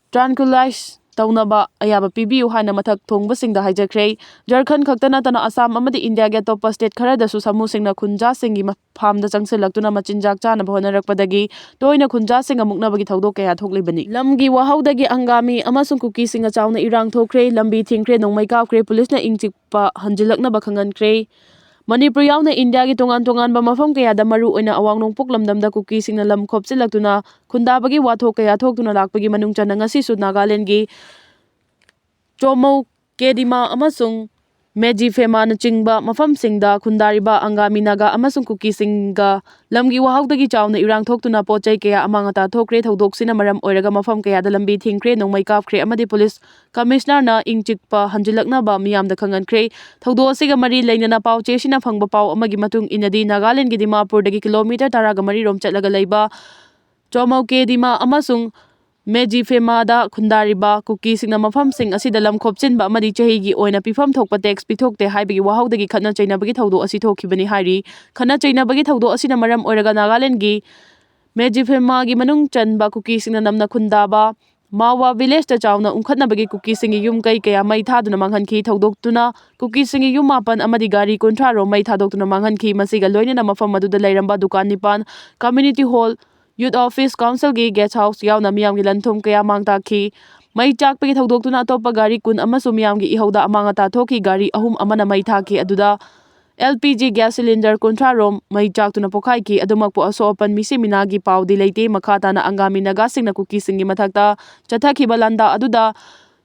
ꯇ꯭ꯔꯥꯟꯀꯨꯂꯥꯏꯁ ꯇꯧꯅꯕ ꯑꯌꯥꯕ ꯄꯤꯕꯤꯌꯨ ꯍꯥꯏꯅ ꯃꯊꯛ ꯊꯣꯡꯕꯁꯤꯡꯗ ꯍꯥꯏꯖꯈ꯭ꯔꯦ꯫ ꯖꯔꯈꯟ ꯈꯛꯇ ꯅꯠꯇꯅ ꯑꯁꯥꯝ ꯑꯃꯗꯤ ꯏꯟꯗꯤꯌꯥꯒꯤ ꯑꯇꯣꯞꯄ ꯁ꯭ꯇꯦꯠ ꯈꯔꯗꯁꯨ ꯁꯥꯃꯨꯁꯤꯡꯅ ꯈꯨꯟꯖꯥꯁꯤꯡꯒꯤ ꯃ-, ꯐꯥꯔꯝꯗ ꯆꯪꯁꯤꯜꯂꯛꯇꯨꯅ ꯃꯆꯤꯟꯖꯥꯛ ꯆꯥꯅꯕ ꯍꯣꯠꯅꯔꯛꯄꯗꯒꯤ ꯇꯣꯏꯅ ꯈꯨꯟꯖꯥꯁꯤꯡꯒ ꯃꯨꯛꯅꯕꯒꯤ ꯊꯧꯗꯣꯛ ꯀꯌꯥ ꯊꯣꯛꯂꯤꯕꯅꯤ꯫ ꯂꯝꯒꯤ ꯋꯥꯍꯧꯗꯒꯤ ꯑꯪꯒꯥꯃꯤ ꯑꯃꯁꯨꯡ ꯀꯨꯀꯤꯁꯤꯡꯒ ꯆꯥꯎꯅ ꯏꯔꯥꯡ ꯊꯣꯛꯈ꯭ꯔꯦ, ꯂꯝꯕꯤ ꯊꯤꯡꯈ꯭ꯔꯦ, ꯅꯣꯡꯃꯩ ꯀꯥꯞꯈ꯭ꯔꯦ, ꯄꯨꯂꯤꯁꯅ ꯏꯪ ꯆꯤꯛꯄ ꯍꯟꯖꯤꯜꯂꯛꯅꯕ ꯈꯪꯍꯟꯈ꯭ꯔꯦ꯫ ꯃꯅꯤꯄꯨꯔ ꯌꯥꯎꯅ ꯏꯟꯗꯤꯌꯥꯒꯤ ꯇꯣꯉꯥꯟ ꯇꯣꯉꯥꯟꯕ ꯃꯐꯝ ꯀꯌꯥꯗ, ꯃꯔꯨ ꯑꯣꯏꯅ ꯑꯋꯥꯡ ꯅꯣꯡꯄꯣꯛ ꯂꯝꯗꯝꯗ ꯀꯨꯀꯤꯁꯤꯡꯅ ꯂꯝ ꯈꯣꯞꯆꯤꯜꯂꯛꯇꯨꯅ ꯈꯨꯟꯗꯥꯕꯒꯤ ꯋꯥꯊꯣꯛ ꯀꯌꯥ ꯊꯣꯛꯇꯨꯅ ꯂꯥꯛꯄꯒꯤ ꯃꯅꯨꯡ ꯆꯟꯅ ꯉꯁꯤꯁꯨ ꯅꯥꯒꯥꯂꯦꯟꯗꯒꯤ ꯆꯣꯃꯧ ꯀꯦꯗꯤꯃꯥ ꯑꯃꯁꯨꯡ ꯃꯦꯖꯤꯐꯦꯃꯥꯅꯆꯤꯡꯕ ꯃꯐꯝꯁꯤꯡꯗ ꯈꯨꯟꯗꯥꯔꯤꯕ ꯑꯪꯒꯥꯃꯤ ꯅꯥꯒꯥ ꯑꯃꯁꯨꯡ ꯀꯨꯀꯤꯁꯤꯡꯒ ꯂꯝꯒꯤ ꯋꯥꯍꯧꯗꯒꯤ ꯆꯥꯎꯅ ꯏꯔꯥꯡ ꯊꯣꯛꯇꯨꯅ ꯄꯣꯠ ꯆꯩ ꯀꯌꯥ ꯑꯃꯥꯡ ꯑꯇꯥ ꯊꯣꯛꯈ꯭ꯔꯦ꯫ ꯊꯧꯗꯣꯛꯁꯤꯅ ꯃꯔꯝ ꯑꯣꯏꯔꯒ ꯃꯐꯝ ꯀꯌꯥꯗ ꯂꯝꯕꯤ ꯊꯤꯡꯈ꯭ꯔꯦ, ꯅꯣꯡꯃꯩ ꯀꯥꯞꯈ꯭ꯔꯦ ꯑꯃꯗꯤ ꯄꯨꯂꯤꯁ ꯀꯃꯤꯁꯅꯔꯅ ꯏꯪ ꯆꯤꯛꯄ ꯍꯟꯖꯤꯜꯂꯛꯅꯕ ꯃꯤꯌꯥꯝꯗ ꯈꯪꯍꯟꯈ꯭ꯔꯦ꯫ ꯊꯧꯗꯣꯛ ꯑꯁꯤꯒ ꯃꯔꯤ ꯂꯩꯅꯅ ꯄꯥꯎ ꯆꯦꯁꯤꯅ ꯐꯪꯕ ꯄꯥꯎ ꯑꯃꯒꯤ ꯃꯇꯨꯡ ꯏꯟꯅꯗꯤ, ꯅꯥꯒꯥꯂꯦꯟꯗꯒꯤ ꯗꯤꯃꯥꯄꯨꯔꯗꯒꯤ ꯀꯤꯂꯣꯃꯤꯇꯔ ꯇꯔꯥꯒ ꯃꯔꯤ ꯔꯣꯝ ꯆꯠꯂꯒ ꯂꯩꯕ ꯆꯣꯃꯧꯀꯦꯗꯤꯃꯥ ꯑꯃꯁꯨꯡ ꯃꯦꯖꯤꯐꯦꯃꯥꯗ ꯈꯨꯟꯗꯥꯔꯤꯕ ꯀꯨꯀꯤꯁꯤꯡꯅ ꯃꯐꯝꯁꯤꯡ ꯑꯁꯤꯗ ꯂꯝ ꯈꯣꯞꯆꯤꯟꯕ ꯑꯃꯗꯤ ꯆꯍꯤꯒꯤ ꯑꯣꯏꯅ ꯄꯤꯐꯝ ꯊꯣꯛꯄ ꯇꯦꯛꯁ ꯄꯤꯊꯣꯛꯇꯦ ꯍꯥꯏꯕꯒꯤ ꯋꯥꯍꯧꯗꯒꯤ ꯈꯠꯅ ꯆꯩꯅꯕꯒꯤ ꯊꯧꯗꯣꯛ ꯑꯁꯤ ꯊꯣꯛꯈꯤꯕꯅꯤ ꯍꯥꯏꯔꯤ꯫ ꯈꯠꯅ ꯆꯩꯅꯕꯒꯤ ꯊꯧꯗꯣꯛ ꯑꯁꯤꯅ ꯃꯔꯝ ꯑꯣꯏꯔꯒ ꯅꯥꯒꯥꯂꯦꯟꯗꯒꯤ ꯃꯦꯖꯤꯐꯦꯃꯥꯒꯤ ꯃꯅꯨꯡ ꯆꯟꯕ ꯀꯨꯀꯤꯁꯤꯡꯅ ꯅꯝꯅ ꯈꯨꯟꯗꯥꯕ ꯃꯥꯋꯥ ꯚꯤꯂꯦꯖꯇ ꯆꯥꯎꯅ ꯎꯪꯈꯠꯅꯕꯒꯤ ꯀꯨꯀꯤꯁꯤꯡꯒꯤ ꯌꯨꯝ ꯀꯩ ꯀꯌꯥ ꯃꯩ ꯊꯥꯗꯨꯅ ꯃꯥꯡꯍꯟꯈꯤ꯫ ꯊꯧꯗꯣꯛꯇꯨꯅ ꯀꯨꯀꯤꯁꯤꯡꯒꯤ ꯌꯨꯝ ꯃꯥꯄꯟ ꯑꯃꯗꯤ ꯒꯥꯔꯤ ꯀꯨꯟꯊ꯭ꯔꯥ ꯔꯣꯝ ꯃꯩ ꯊꯥꯗꯣꯛꯇꯨꯅ ꯃꯥꯡꯍꯟꯈꯤ꯫ ꯃꯁꯤꯒ ꯂꯣꯏꯅꯅ ꯃꯐꯝ ꯑꯗꯨꯗ ꯂꯩꯔꯝꯕ ꯗꯨꯀꯥꯟ ꯅꯤꯄꯥꯟ, ꯀꯝꯃ꯭ꯌꯨꯅꯤꯇꯤ ꯍꯣꯜ, ꯌꯨꯠ ꯑꯣꯐꯤꯁ, ꯀꯥꯎꯟꯁꯤꯜꯒꯤ ꯒꯦꯁ ꯍꯥꯎꯁ ꯌꯥꯎꯅ ꯃꯤꯌꯥꯝꯒꯤ ꯂꯟꯊꯨꯝ ꯀꯌꯥ ꯃꯥꯡ ꯇꯥꯛꯈꯤ꯫ ꯃꯩ ꯆꯥꯛꯄꯒꯤ ꯊꯧꯗꯣꯛꯇꯨꯅ ꯑꯇꯣꯞꯄ ꯒꯥꯔꯤ ꯀꯨꯟ ꯑꯃꯁꯨ ꯃꯤꯌꯥꯝꯒꯤ ꯏꯍꯧꯗ ꯑꯃꯥꯡ ꯑꯇꯥ ꯊꯣꯛꯈꯤ꯫ ꯒꯥꯔꯤ ꯑꯍꯨꯝ ꯑꯃꯅ ꯃꯩ ꯊꯥꯈꯤ꯫ ꯑꯗꯨꯗ L P G gas cylinder ꯀꯨꯟꯊ꯭ꯔꯥ ꯔꯣꯝ ꯃꯩ ꯆꯥꯛꯇꯨꯅ ꯄꯣꯈꯥꯏꯈꯤ꯫ ꯑꯗꯨꯃꯛꯄꯨ ꯑꯁꯣꯛ ꯑꯄꯟ ꯃꯤꯁꯤ ꯃꯤꯅꯥꯒꯤ ꯄꯥꯎꯗꯤ ꯂꯩꯇꯦ꯫ ꯃꯈꯥ ꯇꯥꯅ ꯑꯪꯒꯥꯃꯤ ꯅꯥꯒꯥꯁꯤꯡꯅ ꯀꯨꯀꯤꯁꯤꯡꯒꯤ ꯃꯊꯛꯇ ꯆꯠꯊꯈꯤꯕ ꯂꯥꯟꯗꯥ ꯑꯗꯨꯗ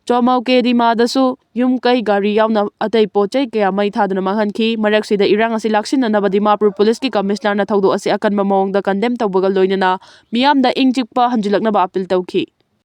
ꯆꯣꯃꯧꯀꯦꯔꯤꯃꯥꯗꯁꯨ ꯌꯨꯝ ꯀꯩ ꯒꯥꯔꯤ ꯌꯥꯎꯅ ꯑꯇꯩ ꯄꯣꯠ ꯆꯩ ꯀꯌꯥ ꯃꯩ ꯊꯥꯗꯨꯅ ꯃꯥꯡꯍꯟꯈꯤ꯫ ꯃꯔꯛꯁꯤꯗ ꯏꯔꯥꯡ ꯑꯁꯤ ꯂꯥꯛꯁꯤꯟꯅꯅꯕ ꯗꯤꯃꯥꯄꯨꯔ ꯄꯨꯂꯤꯁꯀꯤ ꯀꯃꯤꯁꯅꯔꯅ ꯊꯧꯗꯣꯛ ꯑꯁꯤ ꯑꯀꯟꯕ ꯃꯑꯣꯡꯗ ꯀꯟꯗꯦꯝ ꯇꯧꯕꯒ ꯂꯣꯏꯅꯅ ꯃꯤꯌꯥꯝꯗ ꯏꯪ ꯆꯤꯛꯄ ꯍꯟꯖꯤꯜꯂꯛꯅꯕ ꯑꯄꯤꯜ ꯇꯧꯈꯤ꯫